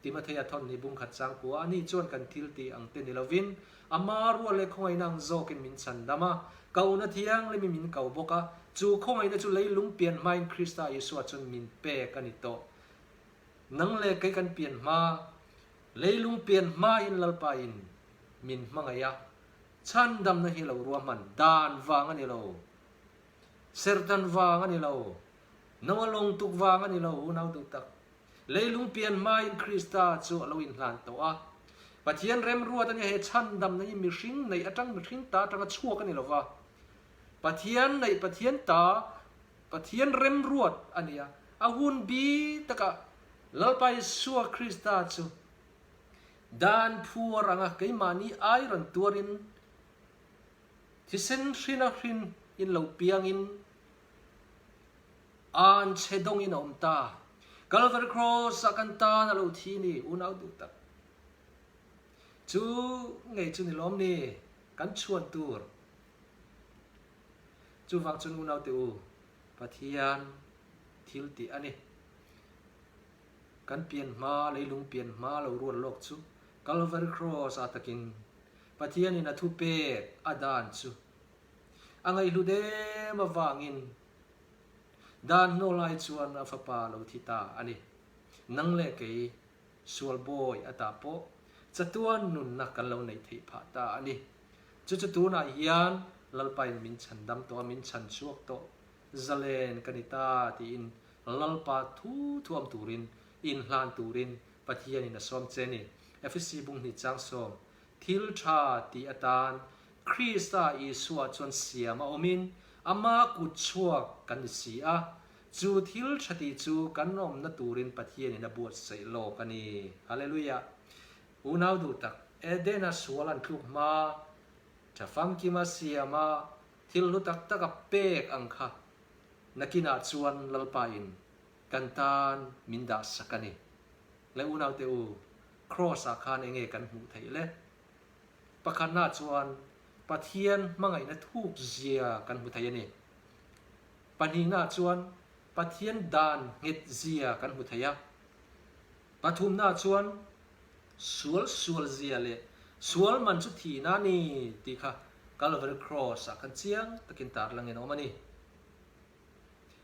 Timothea thawn hi bungkhat changkua a ni chuan kan thil tih ang te ni lovin ama rual leh khawngaihna ang zawkin min chhandam a, kohna thianghlimin min ko bawk a, chu khawngaihna chu leilung pian hmain Krista Isua chuan min pek a ni tawh. Nang leh kei kan pian hma Leilung pian hmain Lalpa in min hmangaih a, chhandamna hi lo ruahman dan vang a ni lo, serhtan vang a ni lo, Noa lawng tuk vang a ni lo, unau duh tak. Leilung pian hmain Krista chu a lo inhlan tawh a. Pathian remruat a nia he chhandamna hi mihring neih atang mihring ta atanga chhuak a ni lo va, Pathian neih Pathian ta Pathian remruat a ni a, a hun bi takah Lalpa Isua Krista chu dan phuar anga keimahni ai rawn tuarin thisen hrina hrin in lo piangin an chhe dawngin a awm ta. Calvary Cross ah kan tan a lo thi ni, unau duh tak. Chu ngei chu ni lawm ni, kan chhuan tur. Chuvang chuan unaute u, Pathian thil tih a ni. Kan pian hma, leilung pian hma lo ruat lawk chu Calvary Cross ah takin Pathianin a thupek a dan chu a ngaihhlut em avangin dan hnaw lai chuan a fapa lo thi ta a ni. Nang leh kei sual bawi ata pawh chatuan nunna kan lo neih theih phah ta a ni. Chu chu tunah hian Lalpain min chhandam tawh a, min chhan chhuak tawh, zalen ka ni ta tiin Lalpa thu thuam turin, inhlan turin Pathianin a sawm che a ni. Efesi bunghnih chang sawm, Thil tha tih atan Krista Isua chuan siam a awmin ama kut chhuak kan ni si a, chu thil tha tih chu kan awmna turin Pathianin a buatsaih lawk a ni. Hallelujah! Unau duh tak, Edena sual an tluk hma, tha famkima siama thil hlu tak tak a pek ang kha. Nakinah chuan Lalpa in kan tan min dah sak a ni. Le unaute u, Kraws ah khan enge kan hmuh theih le? Pakhatna chuan Pathian hmangaihna thuk zia kan hmu thei a ni. Pahnihna chuan Pathian dan nghet zia kan hmu thei a. Pathumna chuan sual sual zia leh sual man chu thihna a ni tih kha Calvary Cross ah khan chiang takin tarlangin a awm a ni.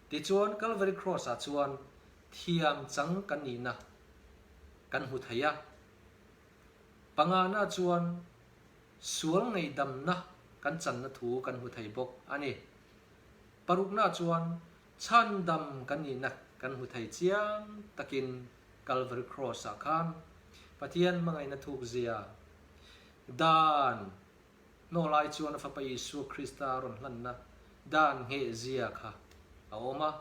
Tichuan Calvary Cross ah chuan thiam chang kan nihna kan hmu thei a. Pangana chuan sual ngaihdamna kan channa thu kan hmu thei bawk a ni. Parukna chuan chhandam kan nihna kan hmu thei chiang takin Calvary Cross ah khan Pathian hmangaihna thukzia dan hnawlai chuan a Fapa Isua Krista a rawn hlanna dan nghehzia kha a awm a.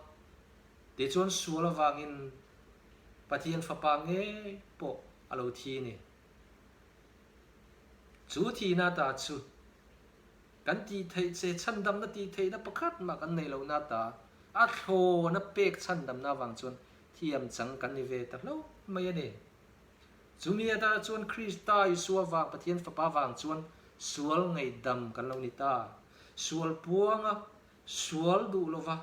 Tichuan sual avangin Pathian Fapa ngei pawh a lo thi a ni. Chu thihna ta chu kan tih theih che chhandamna tih theihna pakhat mah kan neih lohna ta a thlawna pek chhandamna avang chuan thiam chang kan ni ve ta hlauh mai a ni. Chumi atana chuan Krista Isua vang Pathian Fapa vang chuan sual ngaihdam kan lo ni ta. Sual puanga sual duh lova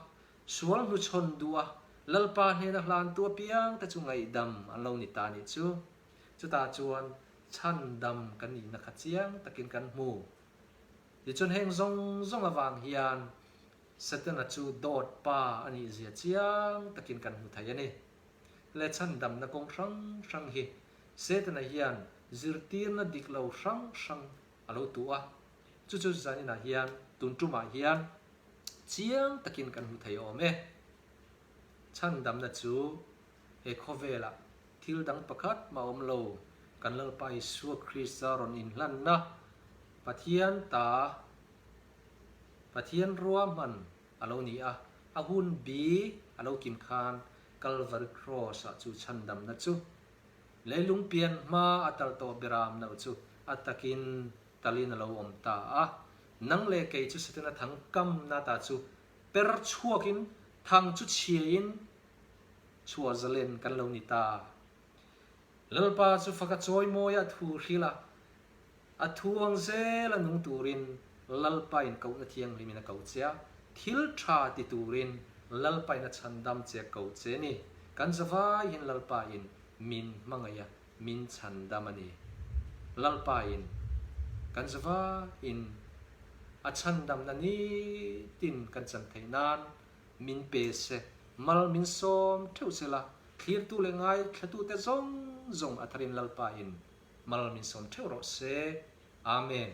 Sual hnuchhawn duh a, Lalpa hnena hlantu apiang te chu ngaihdam an lo ni ta nih chu. Chutah chuan chhandam kan nihna kha chiang takin kan hmu. Tichuan heng zawng zawng avang hian Setana chu dawt pa a nih zia chiang takin kan hmu thei a ni. Le chhandamna kawng hrang hrang hi Setana hian zirtirna dik lo hrang hrang a lo tuh a. Chu chu zaninah hian tun tumah hian Chiang takin kan hmu thei awm e. Chhandamna chu he khawvelah thil dang pakhat mah awm lo, kan Lalpa Isua Krista rawn inhlanna Pathian ta Pathian ruahman a lo ni a, a hun bi a lo kim khan Kalvari Kraws-ah chu chhandamna chu leilung pian hma a tal tawh beram no chu a takin talin a lo awm ta a. Nang leh kei chu Setana thang kam na ta chu per chhuakin thang chu chhiain chhuah zalen kan lo ni ta. Lalpa chu fak a chawi mawi a thu hril a, a thu ang zel a nung turin Lalpa in kohna thianghlimin a ko che a, thil tha ti turin Lalpa in a chhandam che a ko che ni. Kan zavaiin Lalpa in min hmangaih a, min chhandam a ni. Lalpa in kan zava in a chhandamna nitin kan chan theih nan min pe se, mal min sawm theuh se la, thlirtu leh ngaithlatute zawng zawng a tharin Lalpa in mal min sawm theuh rawh se. Amen.